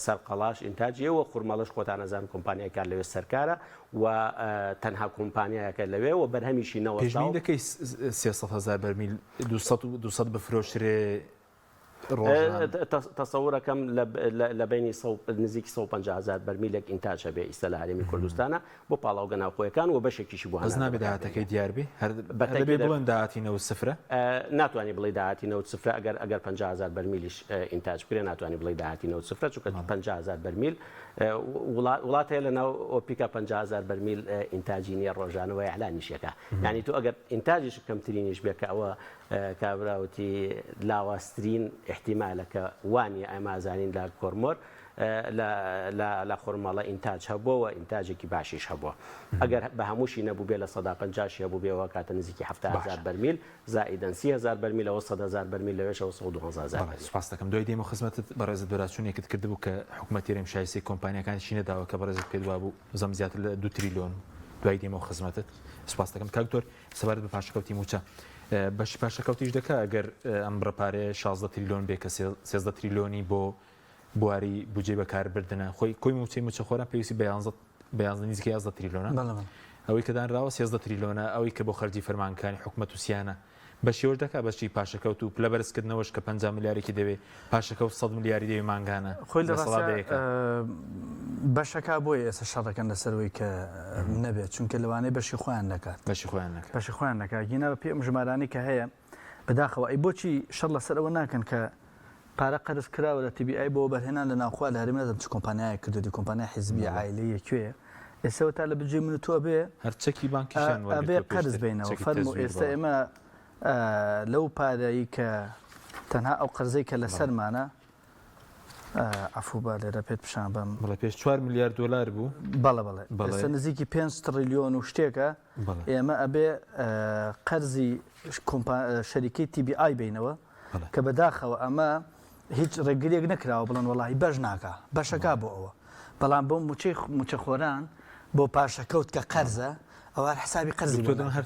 سەرقەڵاش ئینتاجیە و خورمەڵەش خۆتان ئەزانن کۆمپانیای کار لەوێ سەرکارە و تەنها کۆمپانیایەکە لەوێ و بەرهەمیشی نەوەستاو. پێشبینی دەکەی 300 هەزار بەرمیل 200 و 200 بفرۆشرێ ڕۆژانە؟ تەسەورەکەم لە بەینی نزیکی 150 هەزار بەرمیلێک ئینتاج هەبێ ئیستا لە هەرێمی کوردستانە بۆ پاڵاوگە ناوخۆیەکان و بەشێکیشی بۆ بەس هەناردە نابێ بەکار داهاتەکەی بێنرێ. دیار بێ؟ هەر بە هەر دەبێ تەئکید بڵێن داهاتی نەوت سفرە؟ ناتوانی بڵێی داهاتی نەوت سفرە ئەگەر ئەگەر 50 هەزار بەرمیلیش ئینتاج بکرێ ناتوانی بڵێی داهاتی نەوت سفرە چونکە 50 هەزار بەرمیل وڵات وڵات هەیە لە ناو ئۆپیکا 50 هەزار بەرمیل ئینتاجی نییە ڕۆژانە و ئیعلانیشەکە یعنی تۆ ئەگەر ئینتاجیش کەمترینیش بێ کە ئەوە کابرا وتی لاوازترین ئیحتیمالە کە وانییە ئێمە ئەزانین لە کۆرمۆر لە خورماڵە ئینتاج هەبووە و ئینتاجێکی باشیش هەبووە. ئەگەر بە هەمووشی نەبووبێ 50% شی هەبووبێ ئەوە کاتە نزیکی 70 هەزار بەرمیل زائیدەن 30 هەزار بەرمیل ئەوە 100 هەزار بەرمیل لەوێشەوە 112 هەزار بەڵێ بەرمیل. سوپاست دەکەم. دوای دێمەوە خزمەتت بەڕێزت بەراچوونێکت کردبوو کە حکومەتی هەرێم شایستەی کۆمپانیاکانیشی نەداوە کە بەڕێزت پێت وابوو زەم زیاتر لە دوو تریلۆن دوای دێمەوە خزمەتت سوپاست دەکەم. کاک دکتۆر سەبارەت بە پاشەکەوتی مووچە بەشی پاشەکەوتیش دەکا ئەگەر ئەم بڕە پارەیە 16 تریلۆن بێ کە 13 تریلۆنی بۆ بواری بودجەی بەکاربردنە خۆی کۆی مووچەی مووچەخۆران پێویستی بە یانزە بە یانزە نزیکەی 11 تریلۆنە بەڵێ بەڵێ. ئەوەی کە دانراوە 13 تریلۆنە ئەوەی کە بۆ خەرجی فەرمانگەکانی حکومەت و سیانە بەشی ئەوەش دەکا بەشی پاشەکەوت و پلە بەرزکردنەوەش کە 50 ملیارێکی دەوێ پاشەکەوت 100 ملیاری دەوێ مانگانە خۆی لە لە سەڵا ڕاستیا دەیەکە. بەشەکە بۆیە ئێستا شەڕەکەن لەسەر ئەوەی کە نەبێت چونکە لەوانەیە بەشی خۆیان نەکات بەشی خۆیان نەکات. بەشی خۆیان نەکات گینا بە پێی ئەم ژمارانەی کە هەیە بەداخەوە ئەی بۆچی شەڕ لەسەر ئەوە ناکەن کە پارە قەرز کراوە لە TBI بۆ وەبەرهێنان لە ناوخۆ لە هەرێم نازانم چ کۆمپانیایەک کردوێتی کۆمپانیای حیزبیە عایلەیە کوێیە ئێستا تا لە بجێ من و تۆ ئەبێ هەر چەکی بانکیشیان ئەبێ وەرگرتووە قەرز پێشتر بینەوە چەکی فەرموو تەزویر ئێستا بەڵێ. ئێمە لەو پارەی کە تەنها ئەو قەرزەی کە بەڵێ. لەسەرمانە عەفوو با لێرە پێت پیشان بەم. بەڵێ پێش چوار ملیار دۆلار بوو. بەڵێ بەڵێ بەڵێ. ئێستا نزیکی پێنج تڕیلیۆن و شتێکە بەڵێ. ئێمە ئەبێ قەرزی کۆمپا شەریکەی TBI بینەوە بەڵێ. کە بەداخەوە ئەمە هیچ ڕێگریەک نەکراوە بڵێن وەڵاهی بەش ناکا بەشەکا بۆ ئەوە بەڵام بۆ موچەی موچەخۆران بۆ پاشەکەوت کە قەرزە ئەوە هەر حسابی قەرزی بۆ دکتۆر دەڵێن ناکەن. هەر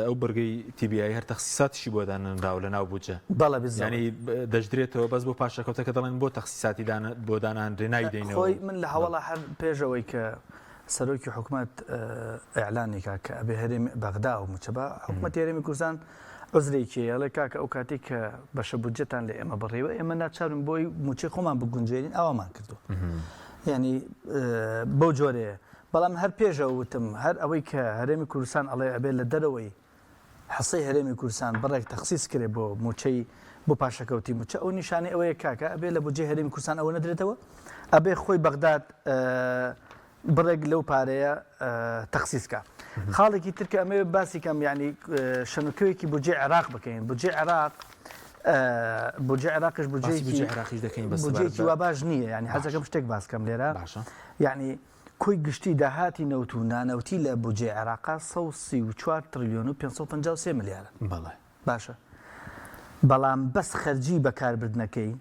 ئەو بڕگەی TBI هەر تەخسیساتیشی بۆ دانەنراوە لە ناو بودجە بەڵێ بالضبط. یانی دەشدرێتەوە بەس بۆ پاشەکەوتەکە دەڵێن بۆ تەخسیساتی دانە بۆ دانانرێ نایدەینەوە خۆی من لە بەڵێ. هەوەڵا هەر پێش ئەوەی کە سەرۆکی حکومەت ئیعلانی کا کە ئەبێ هەرێمی بەغدا ئەو موچە با حکومەتی هەرێمی کوردستان عوزرێکی هەیە ئەڵێ کاکە ئەو کاتێک کە بەشە بودجەتان لە ئێمە بڕیوە ئێمە ناچارین بۆی موچەی خۆمان بگونجێنین ئاوامان کردو یعنی بەو جۆرەیە بەڵام هەر پێشەوە وتم هەر ئەوەی کە هەرێمی کوردستان ئەڵێ ئەبێ لە دەرەوەی حسەی هەرێمی کوردستان بڕێک تەخسیس کرێ بۆ موچەی بۆ پاشەکەوتی موچە ئەو نیشانەی ئەوەیە کاکە ئەبێ لە بودجەی هەرێمی کوردستان ئەوە نەدرێتەوە ئەبێ خۆی بەغداد بڕێک لەو پارەیە تەخسیس کا. خاڵێکی تر کە ئەمەوێت باسی کەم یعنی شەنوکەوێکی بودجەی عێراق بکەین بودجەی عێراق بودجەی عێراقش باسی بودجەیەکی بودجەی عێراقیش دەکەین بە سەبارەت بودجەیەکی بە وا باش نییە یعنی باشە حەزەکەم شتێک باس کەم لێرە باشە یعنی. کۆی گشتی داهاتی نەوت و نانەوتی لە بودجەی عێراقا 134 تڕلیۆن و 553 ملیارە. بەڵێ. باشە بەڵام بەس خەرجی بەکاربردنەکەی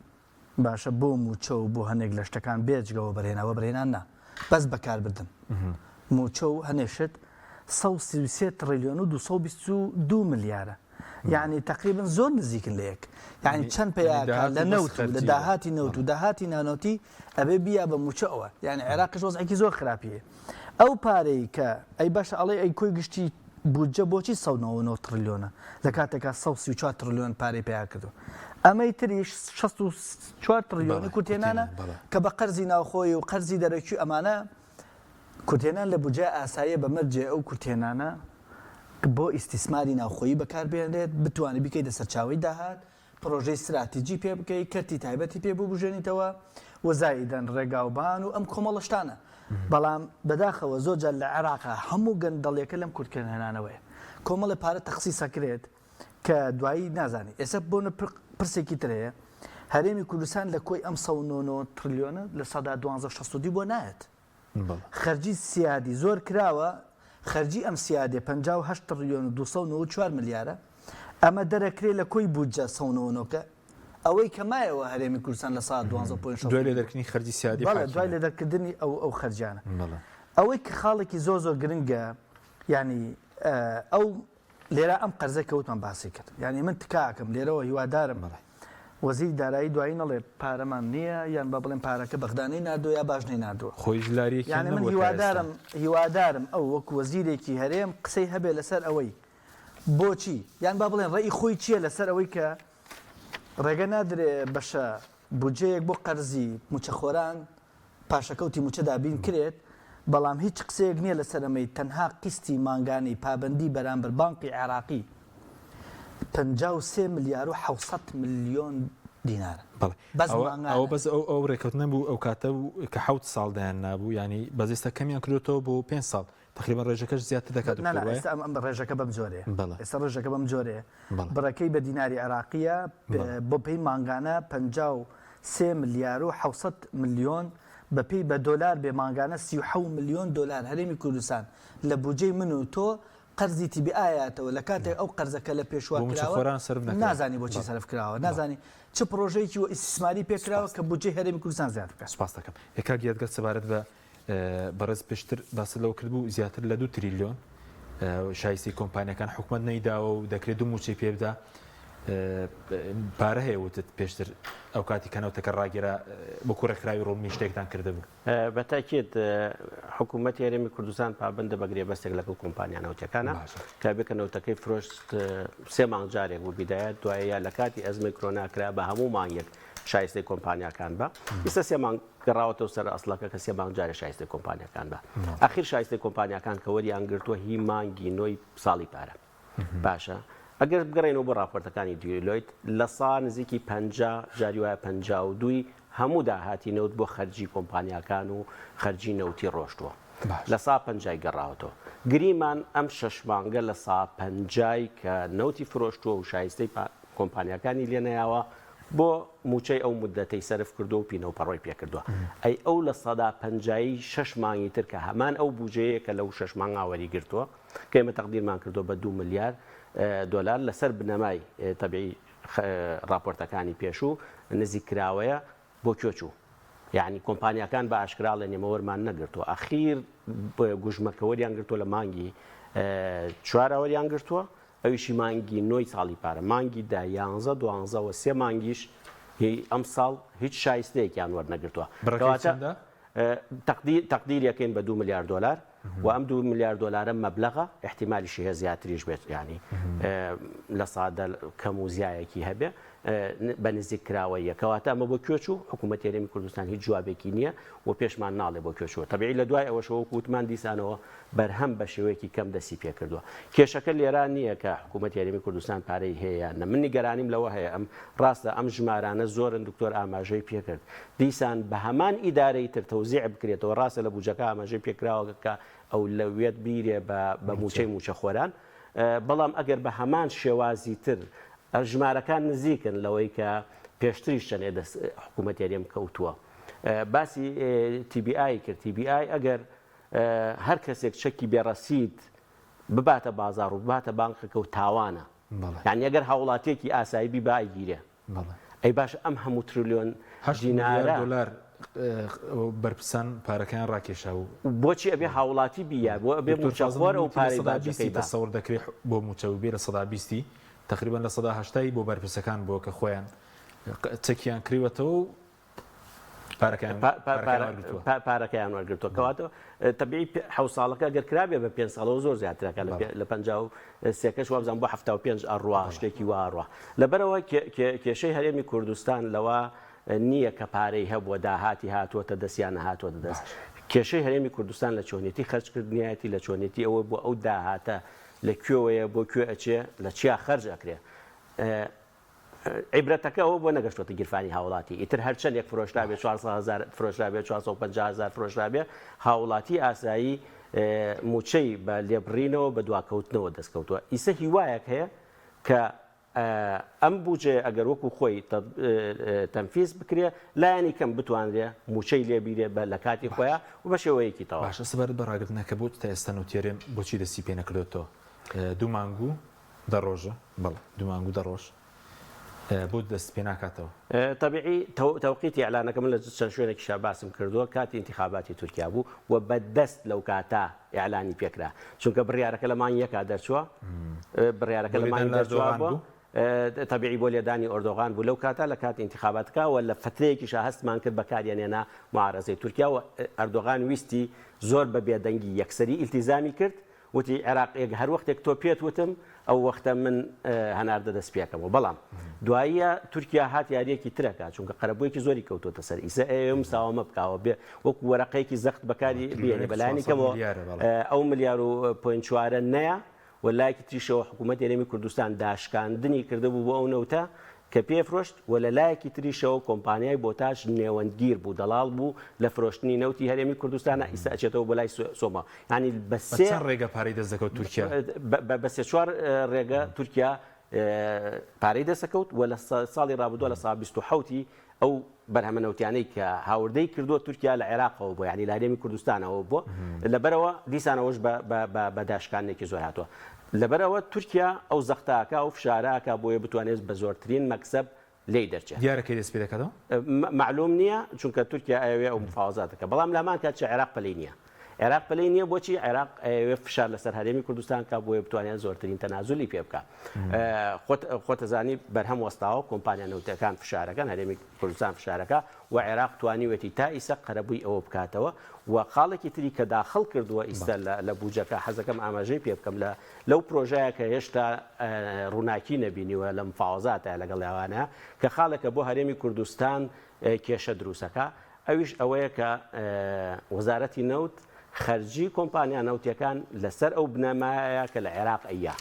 باشە بۆ مووچە و بۆ هەنێک لە شتەکان بێجگە وەبەرهێنان، وەبەرهێنان نا بەس بەکاربردن مووچە و هەنێ شت 133 تڕلیۆن و 222 ملیارە یعنی تقریبا زۆر نزیکن لە یەک یعنی چەند پیاکە لە نەوت و لە داهاتی نەوت و داهاتی نانەوتی ئەبێ بیا بە مووچە ئەوە یعنی عێراقیش وەزعێکی زۆر خراپی هەیە ئەو پارەی کە ئەی باشە ئەڵێ ئەی کۆی گشتی بودجە بۆچی 199 تڕلیۆنە لە کاتێکا 134 تڕلیۆن پارەی پیا کردووە ئەمەی تریش 64 تڕلیۆنی کورتێنانە کە بە قەرزی ناوخۆی و قەرزی دەرەکی ئەمانە کورتهێنان لە بودجە ئاساییە بە مەرجێ ئەو کورتهێنانە بۆ ئیستیسماری ناوخۆیی بەکار بهێنرێت، بتوانی بیکەیتە سەرچاوەی داهات، پڕۆژەی ستراتیجی پێ بکەی، کەرتی تایبەتی پێ ببوژێنیتەوە و زائیدەن ڕێگاوبان و ئەم کۆمەڵە شتانە. بەڵام بەداخەوە زۆر جار لە عێراقا هەموو گەندەڵیەکە لەم کورتهێنانەوەیە. کۆمەڵێ پارە تەخسیس ئەکرێت کە دوایی نازانی. ئێستا بۆ پرسێکی تر هەیە، هەرێمی کوردستان لە کۆی ئەم 109 ترلیۆنە 12% 62 بۆ نایەت. خەرجی سیادی زۆر کراوە، خەرجی ئەم سیادێ 58 تڕلیۆن و 294 ملیارە، ئەمە دەرەکرێ لە کۆی بودجە 199 کە ئەوەی کە مایەوە هەرێمی کوردستان لە سا 12.6 دوای لێدەرکردنی خەرجی سیادی بەڵێ دوای لێدەرکردنی ئەو ئەو خەرجیانە. ئەوەی کە خاڵێکی زۆر زۆر گرنگە یعنی ئەو لێرە ئەم قەرزە کە وتمان باسی کرد یانی من تکا ئەکەم لێرەوە هیوادارم وەزیری دارایی دوایی نەڵێ پارەمان نییە یان با بڵێم پارەکە بەغدا نەی ناردووە یا باش نەی ناردووە خۆیش لاریەکیان یانی من نەبووە تا ئێستا. هیوادارم هیوادارم ئەو وەک وەزیرێکی هەرێم قسەی هەبێ لەسەر ئەوەی بۆچی یان با بڵێن ڕەئی خۆی چییە لەسەر ئەوەی کە ڕێگە نادرێ بەشە بودجەیەک بۆ قەرزی موچەخۆران پاشەکەوتی موچە دابین کرێت، بەڵام هیچ قسەیەک نییە لەسەر ئەمەی تەنها قیستی مانگانەی پابەندی بەرامبەر بانقی عێراقی 53 ملیار و 700 ملیۆن دینارە. بەڵێ بەس ئەوە مانگانە. ئەوە بەس ئەو ئەو ڕێکەوتنە بوو ئەو کاتە بوو کە حەوت ساڵ دایان نابوو یانی بەس ئێستا کەمیان کردۆتەوە بۆ پێنج ساڵ تەقریبەن ڕێژەکەش زیاتر دەکات نا دکتۆر نا وایە؟ ئێستا ئەم ئەم ڕێژەکە بەم جۆرەیە بەڵێ ئێستا ڕێژەکە بەم جۆرەیە بەڵێ بڕەکەی بە دیناری عێراقییە بەڵێ بۆ پێی مانگانە 53 ملیار و 700 ملیۆن بە پێی بە دۆلار بێ مانگانە 37 ملیۆن دۆلار هەرێمی کوردستان لە بودجەی من و تۆ قەرزی تی بی ئایاتەوە لە کاتێک ئەو قەرزە کە لە پێشوە بۆ کراوە مووچەخۆران سەرف نەکراوە نازانی بۆچی بەڵێ سەرف کراوە بەڵێ نازانی چ پڕۆژەیەکی وە ئیستیسماری پێ کراوە سوپاس کە بودجەی هەرێمی کوردستان زیاد بکات. سوپاس دەکەم. ئێ کاک یادگار سەبارەت بە بەڕێز پێشتر باست لەوە کردبوو زیاتر لە دوو تریلیۆن شایستەی کۆمپانیەکان حکومەت نەیداوە و دەکرێت دوو موچەی پێ بدا پارە هەیە وتت پێشتر ئەو کاتی کە نەوتەکە ڕاگیرا وەکو ڕێکخراوی ڕوونی شتێکتان کردبوو. بە تاکید حکوومەتی هەرێمی کوردستان پابەندە بە گرێبەستێک لەگەڵ کۆمپانیا نەوتەکانە کە بێ کە نەوتەکەی فرۆشت سێ مانگ جارێک بوو بیدایەت دوایە یا لە کاتی ئەزمەی کرۆنا کرا بە هەموو مانگێک شایستەی کۆمپانیاکان بە ئیستا سێ مانگ گەڕاوەتەوە سەر ئەسڵەکە کە سێ مانگ جارێ شایستەی کۆمپانیاکان بە ئەخیر شایستەی کۆمپانیاکان کە وەریان گرتووە هی مانگی نۆی ساڵی پارە باشە ئەگەر بگەڕێنەوە بۆ راپۆرتەکانی دیلۆیت لە سا نزیکی 50 جاری وایە 52 هەموو داهاتی نەوت بۆ خەرجی کۆمپانیاکان و خەرجی نەوتی ڕۆشتووە لە سا پەنجای گەڕاوەتەوە گریمان ئەم شەش مانگە لە سا پەنجای کە نەوتی فرۆشتووە و شایستەی کۆمپانیاکانی لێنەیاوە بۆ مووچەی ئەو موددەتەی سەرف کردووە و پینە و پەڕۆی پێ کردووە. ئەی ئەو لە سەدا پەنجایی شەش مانگی تر کە هەمان ئەو بووجەیە کە لەو شەش مانگا وەری گرتووە کە ئێمە تەقدیرمان کردووە بە دوو ملیار دۆلار لەسەر بنەمای تەبیعی ڕاپۆرتەکانی پێشوو نزیک کراوەیە بۆ کوێ چوو؟ یەعنی کۆمپانیاکان بە ئاشکرا ئەڵێن ئێمە وەرمان نەگرتووە ئەخیر گوژمەکە وەریان گرتووە لە مانگی چوارا وەریان گرتووە ئەویشی مانگی نۆی ساڵی پارە، مانگی دە، یانزە، دوانزە و سێ مانگیش هی ئەمساڵ هیچ شایستەیەکیان وەرنەگرتووە. بڕەکەی کەواتە چەندە؟ تەقدیر تەقدیری ئەکەین بە دوو ملیار دۆلار و ئەم دوو ملیار دۆلارە مەبلەغە، ئیحتیمالیشی هەیە زیاتریش بێت یانی لە سادە کەم و زیایەکی هەبێ بە نزیک کراوەیە. کەواتە ئەمە بۆ کوێ چوو؟ حکوومەتی هەرێمی کوردستان هیچ جوابێکی نییە و پێشمان ناڵێ بۆ کوێ چووە. تەبیعی لە دوای ئەوەشەوە وەکوو وتمان دیسانەوە بەرهەم بە شێوەیەکی کەم دەستی پێکردووە. کێشەکە لێرا نییە کە حکوومەتی هەرێمی کوردستان پارەی هەیە یان نە. من نیگەرانیم لەوە هەیە ئەم ڕاستە ئەم ژمارانە زۆرن دکتۆر ئاماژەی پێکرد. دیسان بە هەمان ئیدارەی تر تەوزیع بکرێتەوە ڕاستە لە بوجەکە ئاماژەی پێکراوە کە ئەولەویەت بیرێ بە بە مووچەی مووچەخۆران بەڵام ئەگەر بە هەمان شێوازی تر ژمارەکان نزیکن لەوەی کە پێشتریش چەندێ دەست حکوومەتی هەرێم کەوتووە. باسی TBI کرد TBI ئەگەر. هەر کەسێک چەکی بێ ڕەسید بباتە بازاڕ و بباتە بانقەکە و تاوانە. یانی ئەگەر هاوڵاتیەکی ئاسایی بیبا ئەگیرێ. ئەی باشە ئەم هەموو ترلیۆن هەشت ملیار دینارە دۆلار بەرپرسان پارەکەیان ڕاکێشا و. بۆچی ئەبێ هاوڵاتی بییا؟ بۆ ئەبێ دکتۆر فازڵ موچەخۆر ئەو وتی لە پارەی سەدا باجەکەی بیستی با؟ تەسەور دەکرێ بۆ موچە ببێ لە سەدا بیستی تەقریبەن لە سەدا هەشتای بۆ بەرپرسەکان بووە کە خۆیان چەکیان کڕیوەتەوە و پارەکەیان پارەکەیان وەرگرتووە. پارەکەیان وەرگرتووە کەواتە تەبیعی حەوت ساڵەکە گەر کرابێ بە پێنج ساڵەوە زۆر زیاترەکە لە 53 کەش وابزانم بۆ 75 ئەڕوا شتێکی وا ئەڕوا لەبەرەوە کێشەی هەرێمی کوردستان لەوە نییە کە پارەی هەبووە داهاتی هاتووەتە دەست یان نەهاتووەتە دەست کێشەی هەرێمی کوردستان لە چۆنیەتی خەرجکردنیەتی لە چۆنیەتی ئەوە بۆ ئەو داهاتە لە کوێوەیە بۆ کوێ ئەچێ لە چیا خەرج ئەکرێ عیبرەتەکە ئەوە بووە نەگەشتۆتە گیرفانی هاوڵاتی، ئیتر هەرچەندێک فرۆشرابێ 400 هەزار فرۆشرابێ 450 هەزار فرۆشرابێ هاوڵاتی ئاسایی موچەی بە لێبڕینەوە بە دواکەوتنەوە دەستکەوتووە ئیسە هیوایەک هەیە کە ئەم بودجەیە ئەگەر وەکو خۆی تەنفیز بکرێ لایەنی کەم بتوانرێ موچەی لێبیرێ بە لە کاتی خۆیان و بە شێوەیەکی تەواو. باشە سەبارەت بە ڕاگرتنەکە بۆ تا ئێستا نوتێرێم بۆچی دەستی پێ نەکردۆتەوە دوو مانگ و دە ڕۆژە بەڵێ دوو مانگ و دە ڕۆژ بۆ دەست پێ ناکاتەوە. تەبیعی تەوقیتی ئیعلانەکە من لە چەند شوێنێکیشا باسم کردووە کاتی ئینتیخاباتی تورکیا بوو و بە دەست لەو کاتە ئیعلانی پێکرا چونکە بڕیارەکە لە مانگی یەکا دەرچووە بڕیارەکە لە مانگی دەرچووە بوو تەبیعی بۆ لێدانی ئۆردۆغان بوو لەو کاتە لە کاتی ئینتیخاباتەکە و لە فترەیەکیشا هەستمان کرد بەکاریان هێنا معارەزەی تورکیا و ئەردۆغان ویستی زۆر بە بێدەنگی یەکسەری ئیلتیزامی کرد وتی، عێراق ێک هەر وەختێک تۆ پێت وتم ئەو وەختە من هەناردە دەست پێکەمەوە، بەڵام دواییە تورکیا هات یارییەکی تر ئەکات، چونکە قەرەبوویەکی زۆری کەوتۆتە سەر، ئیسە ئەیەوێ مساوەمە بکاوە بێ وەکو وەرەقەیەکی زەخت بەکاری بێنێ، بە لایەنی کەمەوە ئەو ملیار و point چوارە نەیە و لایەکی تریشەوە حکوومەتی هەرێمی کوردستان داشکاندنی کردبوو بۆ ئەو نەوتە کە پێ فرۆشت و لە لایەکی تریشەوە کۆمپانیای بۆتاش نێوەندگیر بوو دەڵاڵ بوو لە فرۆشتنی نەوتی هەرێمی کوردستانە ئیستا ئەچێتەوە بۆ لای سۆما یانی بە بە سێ چەند ڕێگە پارەی دەست دەکەوت تورکیا؟ بە بە سێ چوار ڕێگە تورکیا پارەی دەست دەکەوت و لە ساڵی ڕابردووە لە سا 27 ی ئەو بەرهەمە نەوتیانەی کە هاوردەی کردووە تورکیا لە عێراقەوە بووە یانی لە هەرێمی کوردستانەوە بووە لەبەرئەوە دیسانەوەش بە بە بە بە داشکاندنێکی زۆر هاتووە لەبەرئەوە تورکیا ئەو زەختە ئەکا ئەو فشارە ئەکا بۆیە بتوانێت بە زۆرترین مەکسەب لێی دەرچێ. دیارە کەی دەست پێ دەکاتەوە؟ مەعلوم نییە چونکە تورکیا ئەیەوێ ئەو مفاوەزات بکا بەڵام لە هەمان کات چ عێراق پەلەی نییە عێراق پەلەی نییە بۆچی عێراق ئەیەوێ فشار لەسەر هەرێمی کوردستان کا بۆیە بتوانێت زۆرترین تەنازولی پێ بکا خۆت خۆتەزانی بەرهەم وەستاوە کۆمپانیا نەوتەکان فشارەکەن هەرێمی کوردستان فشارەکە و عێراق توانیوێتی تا ئیسە قەرەبووی ئەوە بکاتەوە و خاڵێکی تری کە داخڵ کردووە ئیستا لە بوجەکە حەزەکەم ئاماژەی پێ بکەم لە لەو پرۆژەیە کە هێشتا ڕووناکی نەبینیوە لە مفاوەزاتە لەگەڵ ئەوانە کە خاڵێکە بۆ هەرێمی کوردستان کێشە دروستەکە ئەویش ئەوەیە کە وەزارەتی نەوت خەرجی کۆمپانیا نەوتیەکان لەسەر ئەو بنەمایە کە لە عێراق ئەیا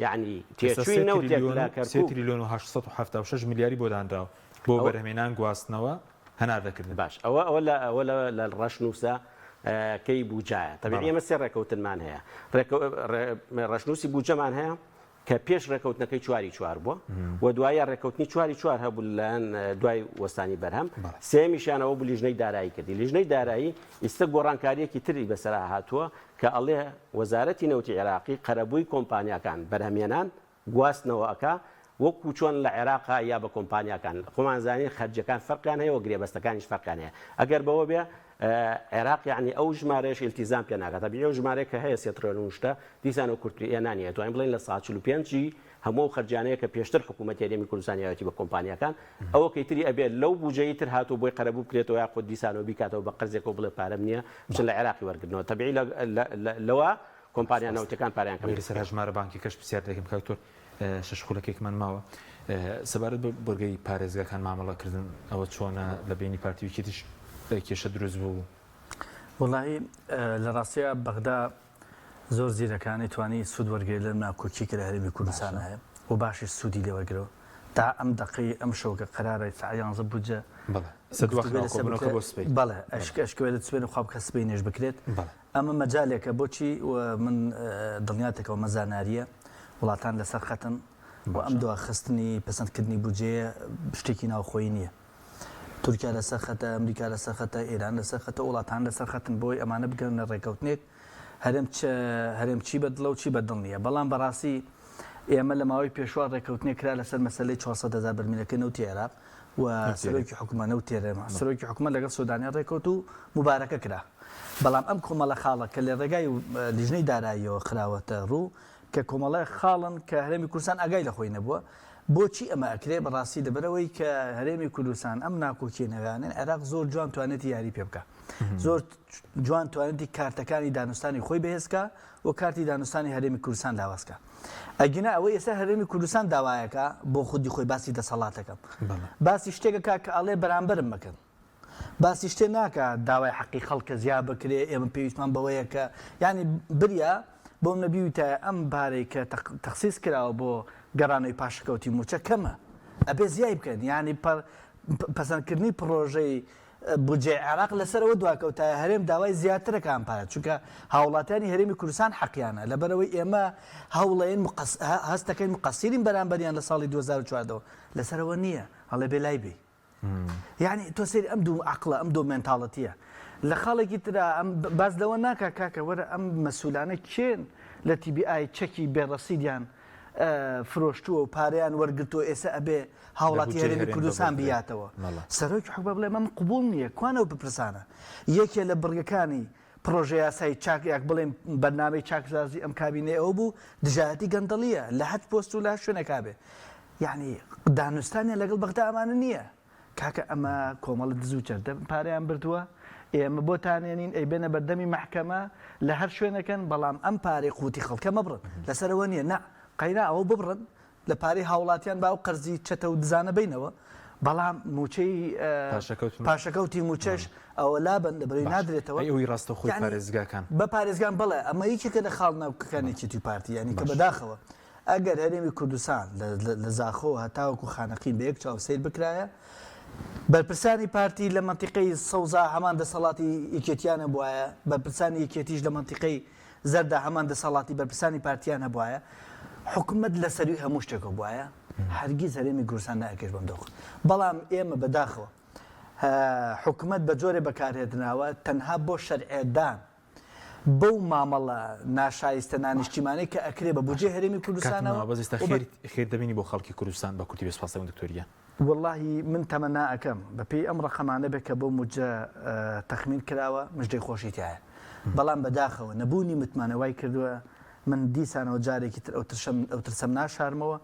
یعنی تێچووی نەوتێک لە کەرکوک تریلیۆن و 876 ملیاری بۆ دانراوە بۆ بەرهەمێنان گواستنەوە هەناردەکردن. باش ئەوە ئەوە لە ئەوە لە لە ڕەشنووسە کەی بوجایە تەبیعی ئێمە سێ ڕێکەوتنمان هەیە ڕەشنووسی بوجەمان هەیە کە پێش ڕێکەوتنەکەی چواری چوار بووە و دوایە ڕێکەوتنی چواری چوار هەبوو لەلایەن دوای وەستانی بەرهەم سێمیشانەوە بوو لیژنەی دارایی کردی لیژنەی دارایی ئیستا گۆڕانکاریەکی تری بەسەرا هاتووە کە ئەڵێ وەزارەتی نەوتی عێراقی قەرەبووی کۆمپانیاکان بەرهەمێنان گواستنەوە ئەکا وەکو چۆن لە عێراقا یا بە کۆمپانیاکان خۆمان زانین خەرجیەکان فەرقیان هەیە و گرێبەستەکانیش فەرقیان هەیە ئەگەر بەوە بێ عێراق یەعنی ئەو ژمارەیەش ئیلتیزام پێ ناکات تەبیعی ئەو ژمارەیە کە هەیە سێ ترێلۆن و شتە دیسان ئەو کورتێنانی هەیە توانین بڵێین لە سا 45 ی هەموو ئەو خەرجیانەیە کە پێشتر حکوومەتی هەرێمی کوردستان یاوێتی بە کۆمپانیاکان ئەوە کەی تری ئەبێ لەو بوجەی تر هاتوو بۆی قەرەبوو بکرێتەوە یاخود دیسانەوە بیکاتەوە بە قەرزێکەوە بڵێ پارەم نییە بچن لە عێراقی وەرگرنەوە تەبیعی لەوە کۆمپانیا نەوتیەکان پارەیان کەم لەسەر هەژمارە بانکیەکەش پرسیار دەکەم کاک دکتۆر شەش خولەکێکمان ماوە سەبارەت بە بڕگەی پارێزگاکان مامەڵەکردن ئەوە چۆنە لە بینی پارتی و یەکێتیش کێشە دروست بوو؟ وەڵاهی لە ڕاستیا بەغدا زۆر زیرەکانەی توانی سوود وەرگێ لەم ناکۆکی کە لە هەرێمی کوردستان هەیە و باشیش سوودی لێ وەرگرەوە تا ئەم دەقەی ئەم شەو کە قەرارە سەعات یانزە بودجە بەڵێ سە دواخراوە کۆبوونەوەکە بۆ سبەی بەڵێ ئەشکەوێت سبەینێ خوا بکات سبەینێش بکرێت ئەمە مەجالێکە بۆچی و من دڵنیاتەکەوە ئەمە زانارییە، وڵاتان لەسەر خەتن و ئەم دواخستنی پەسەندکردنی بودجەیە شتێکی ناوخۆیی نییە. تورکیا لەسەر خەتە، ئەمریکا لەسەر خەتە، ئێران لەسەر خەتە، وڵاتان لەسەر خەتن بۆی ئەمانە بگەنە ڕێکەوتنێک هەرێم چ هەرێم چی بە دڵە و چی بە دڵ نییە. بەڵام بەڕاستی ئێمە لە ماوەی پێشوە ڕێکەوتنێک کرا لەسەر مەسەلەی 400 هەزار بەرمیلەکەی نەوتی عێراق و سەرۆکی حکومە نەوتی هەرێم سەرۆکی حکومەت لەگەڵ سۆدانیا ڕێکەوت و موبارەکە کرا. بەڵام ئەم کۆمەڵە خاڵە کە لە ڕێگای لیژنەی داراییەوە خراوەتە ڕوو کە کۆمەڵە خاڵن کە هەرێمی کوردستان ئاگای لە خۆی نەبووە، بۆچی ئەمە ئەکرێ؟ بەڕاستی لەبەرئەوەی کە هەرێمی کوردستان ئەم ناکۆکیە نەوێیانەی عێراق زۆر جوان توانێتی یاری پێ بکا. زۆر جوان توانێتی کارتەکانی دانوستانی خۆی بەهێز کا و کارتی دانوستانی هەرێمی کوردستان لاواز کا. ئەگینا ئەوەی ئێستا هەرێمی کوردستان داوایەکە بۆ خودی خۆی باسی دەسەڵاتەکەم. باسی شتێکەکە کە ئەڵێ بەرامبەرم مەکەن. باسی شتێ ناکا داوای حەقی خەڵکە زیا بکرێ ئێمە پێویستمان بەوەیە کە یانی بریا بۆم نەبی وتایە ئەم پارەی کە تەخسیس کراوە بۆ گەڕانەوەی پاشەکەوتی موچە کەمە ئەبێ زیای بکەن یانی پەسەندکردنی پڕۆژەی بودجەی عێراق لەسەرەوە دواکەوتایە هەرێم داوای زیاترەکە ئەم پارە چونکە هاوڵاتیانی هەرێمی کوردستان حەقیانە لەبەرەوەی ئێمە هەوڵەیەن هەستەکەین مقەسیرین بەرامبەریان لە ساڵی 2014 لەسەرەوە نییە هەڵێ بێ لای بێ یانی تۆ سەیری ئەم دوو عەقڵە ئەم دوو مێنتاڵەتیە لە خاڵێکی ترا ئەم باس لەوە ناکا کاکە وەرە ئەم مەسولانە کێن لە TBI چەکی بێ ڕەسیدیان فرۆشتووە و پارەیان وەرگرتووە ئێستا ئەبێ هاوڵاتی هەرێمی کوردستان بیاتەوە سەرۆکی حکومە بڵێ من قبوڵ نییە کوانەوە بپرسانە یەکێ لە بڕگەکانی پڕۆژەیاسای چاک یاک بڵێن بەرنامەی چاکسازی ئەم کابینەی ئەوە بوو دژایەتی گەندەڵییە لە هەر پۆست و لە هەر شوێنێکا بێ یعنی دانوستانیان لەگەڵ بەغدا ئەمانە نییە کاکە ئەمە کۆمەڵە دز و چەردە پارەیان بردووە ئێمە بۆتانێنین ئەیبێنە بەردەمی مەحکەمە لە هەر شوێنەکەن بەڵام ئەم پارەی قوتی خەڵکە مەبڕن لەسەرەوە نییە نا قەینا ئەوە ببڕن لە پارەی هاوڵاتیان با ئەو قەرزی چەتە و دزانە بەینەوە بەڵام موچەی پاشەکەوتی موچەش ئەوە لابەن لەبەرەی نادرێتەوە ئەوی ڕاستەوخۆی پارێزگاکان بە پارێزگان بەڵێ ئەمە یەکێکە لە خاڵ ناوکەکانی یەکێتی و پارتی یانی کە بەداخەوە ئەگەر هەرێمی کوردستان لە زاخۆ هەتاوەکو خانەقین بە یەک چاو سەیر بکرایە بەرپرسانی پارتی لە مەنتیقەی سەوزا هەمان دەسەڵاتی یەکێتیان هەبوایە بەرپرسانی یەکێتیش لە مەنتیقەی زەردە هەمان دەسەڵاتی بەرپرسانی پارتیان هەبوایە، حکومەت لە سەروی هەموو شتێکەوە بوایە، هەرگیز هەرێمی کوردستان نەئەکەشت بەم دۆخە. بەڵام ئێمە بەداخەوە حکومەت بە جۆرێ بەکارهێنراوە تەنها بۆ شەرعیەتدان بەو مامەڵە ناشایستە نانیشتیمانەی کە ئەکرێ بە بودجەی هەرێمی کوردستانەوە. کاتم ماوە بەس ئێستا خێر دەبینی بۆ خەڵکی کوردستان بە کورتی بێ سوپاس دەکەم دکتۆر گیان. وەڵاهی من تەمەنا ئەکەم بە پێی ئەم ڕەقەمانە بێت کە بۆ موجە تەخمین کراوە مژدەی خۆشی تیایە بەڵام بەداخەوە نەبوونی متمانە وای کردووە من دیسانەوە جارێکی تر ئەو ترشەم ئەو ترسەم ناشارمەوە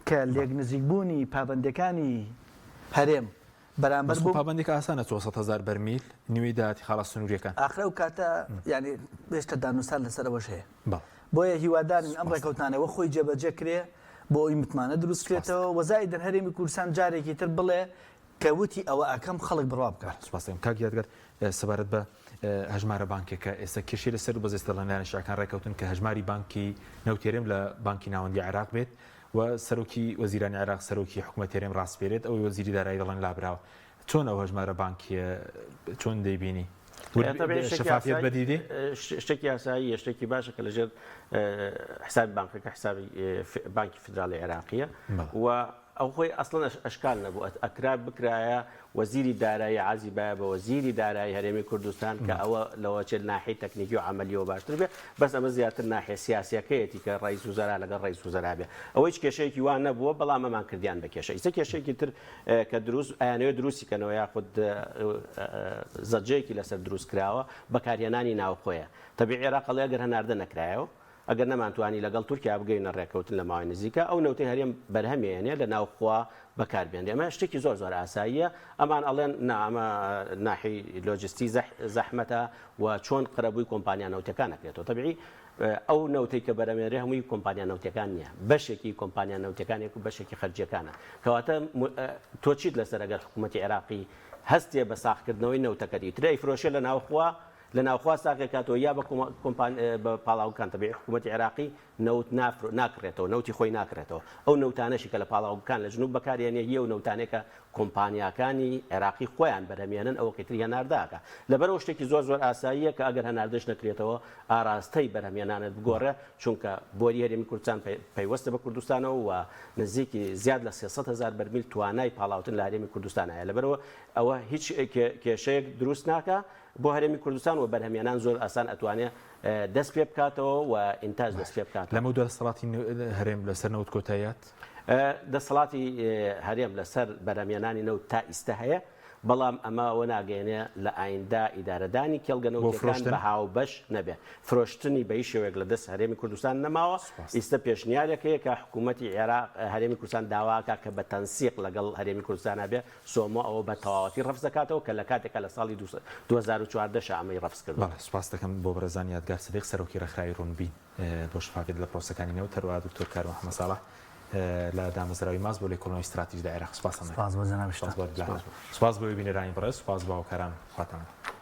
کە لێک نزیک بوونی پابەندەکانی هەرێم بەرامبەر بەس خۆ پابەندێک ئاسانە 400 هەزار بەرمیل نیوەی داهاتی خاڵە سنووریەکان. ئاخر ئەو کاتە یانی هێشتا دانوستان لەسەر ئەوەش هەیە. بۆیە هیوادارین ئەم ڕێکەوتنانە وەک خۆی جێبەجێ کرێ بۆ ئەوی متمانە دروست کرێتەوە و زائیدەن هەرێمی کوردستان جارێکی تر بڵێ کە وتی ئەوە ئەکەم خەڵک بڕوا بکات. سوپاس دەکەم کاک یادگار سەبارەت بە هەژمارە بانکیەکە ئێستا کێشەی لەسەر و بەس ئێستا لایەنە شیعەکان ڕێکەوتن کە هەژماری بانکی نەوتی هەرێم لە بانکی ناوەندی عێراق بێت و سەرۆکی وەزیرانی عێراق سەرۆکی حکومەت هەرێم ڕاسپێرێت ئەوەی وەزیری دارایی دەڵێن لابراوە چۆن ئەو هەژمارە بانکیە چۆن دەیبینی؟ شەفافیەت بەدی دێ؟ شتێکی یاساییە شتێکی باشە کە لەژێر حسابی بانکەکە حسابی بانکی فیدراڵی عێراقیە و ئەو خۆی ئەسڵەن ئەشکال نەبوو ئەکرا بکرایە وەزیری دارایی عازی باە بە وەزیری دارایی هەرێمی کوردستان کە ئەوە لەوە چێت ناحی تەکنیکی و عملیەوە باشتر بێ بەس ئەمە زیاتر ناحیە سیاسیەکەیەتی کە ڕئیس وزەرا لەگەڵ ڕئیس وزەرا بێ ئەوە هیچ کێشەیەکی وا نەبووە بەڵام ئەمان کردیان بە کێشە ئیسە کێشەیەکی تر کە دروست ئەیانەوێت دروستی کەنەوە یاخود زەجەیەکی لەسەر دروست کراوە بەکارهێنانی ناوخۆیە تەبیعی عێراق ئەڵێ ئەگەر هەناردە نەکرایەوە ئەگەر نەمانتوانی لەگەڵ تورکیا بگەینە ڕێککەوتن لە ماوەی نزیکە ئەو نەوتەی هەرێم بەرهەمێنێ لە ناوخوا بەکاربێنرێ ئەمە شتێکی زۆر زۆر ئاساییە ئەمان ئەڵێن نا ئەمە ناحی لۆجستی زەحمەتە و چۆن قەرەبووی کۆمپانیا نەوتەکان ئەکرێتەوە تەبیعی ئەو نەوتەی کە بەرەمێنرێ هەمووی کۆمپانیا نەوتیەکان نییە، بەشێکی کۆمپانیا نەوتیەکانێک و بەشێکی خەرجیەکانە. کەواتە تۆ چیت لەسەر ئەگەر حکوومەتی عێراقی هەستێ بە ساغکردنەوەی نەوتەکەت ئیتر ئەیفرۆشێ لە ناوخوا لە ناوخوا ساغێکاتەوە یا بە کۆمپان بە پاڵاوگەکان تەبیعی حکوومەتی عێراقی. نەوت نافرۆ ناکڕێتەوە، نەوتی خۆی ناکڕێتەوە. ئەو نەوتانەشی کە لە پاڵاوگەکان لە جنوب بەکارێنێ هی ئەو نەوتانەیە کە کۆمپانیاکانی عێراقی خۆیان بەرهەمێنن ئەوەکەی تری هەناردە ئەکا. لەبەرئەوە شتێکی زۆر زۆر ئاساییە کە ئەگەر هەناردەش نەکرێتەوە ئاراستەی بەرهەمهێنانت بگۆڕێ چونکە بۆری هەرێمی کوردستان پەیوەستە بە کوردستانەوە و نزیکی زیاد لە 300 هەزار بەرمیل توانای پاڵاوتن لە هەرێمی کوردستان هەیە لەبەرئەوە ئەوە هیچ کێشەیەک دروست ناکا بۆ هەرێمی کوردستان و بەرهەمهێنان زۆر ئاسان ئەتوانێ دەست پێ بکاتەوە و ئینتاج دەست پێ بکاتەوە. لەمەودوا دەسەڵاتی هەرێم لەسەر نەوت کۆتاییات؟ دەسەڵاتی هەرێم لەسەر بەرهەمهێنانی نەوت تا ئیستە هەیە، بەڵام ئەمە ئەوە ناگەیەنێ لە ئایندە ئیدارەدانی کێڵگە نەوتیەکان بە هاوبەش نەبێ. فرۆشتنی بە هیچ شێوەیەک لە دەست هەرێمی کوردستان نەماوە، ئیستە پێشنیارێک هەیە کە حکوومەتی عێراق هەرێمی کوردستان داوا ئەکا کە بە تەنسیق لەگەڵ هەرێمی کوردستانا بێ، سۆمۆ ئەوە بە تەواوەتی ڕەفز دەکاتەوە کە لە کاتێکا لە ساڵی 2014 شا ئەمەی ڕەفز کردووە. بەڵێ سوپاست دەکەم بۆ بەڕێزان یادگار سدیق سەرۆکی ڕێکخراوی ڕوونبین بۆ شەفافیەت لە پرۆسەکانی نەوت، هەروەها دکتۆر کاروان حەمە ساڵح لە دامەزراوەی ماس بۆ لێکۆڵینەوەی ستراتیژ لە عێراق. سوپاستان دەکەم. سوپاس بۆ جەنابیشتان. سوپاس بۆ هەردوولاتان. سوپاس بۆ ئێوەی بینەرانی بەڕێز. سوپاس بۆ هاوکاران. خواتان لەگەڵ.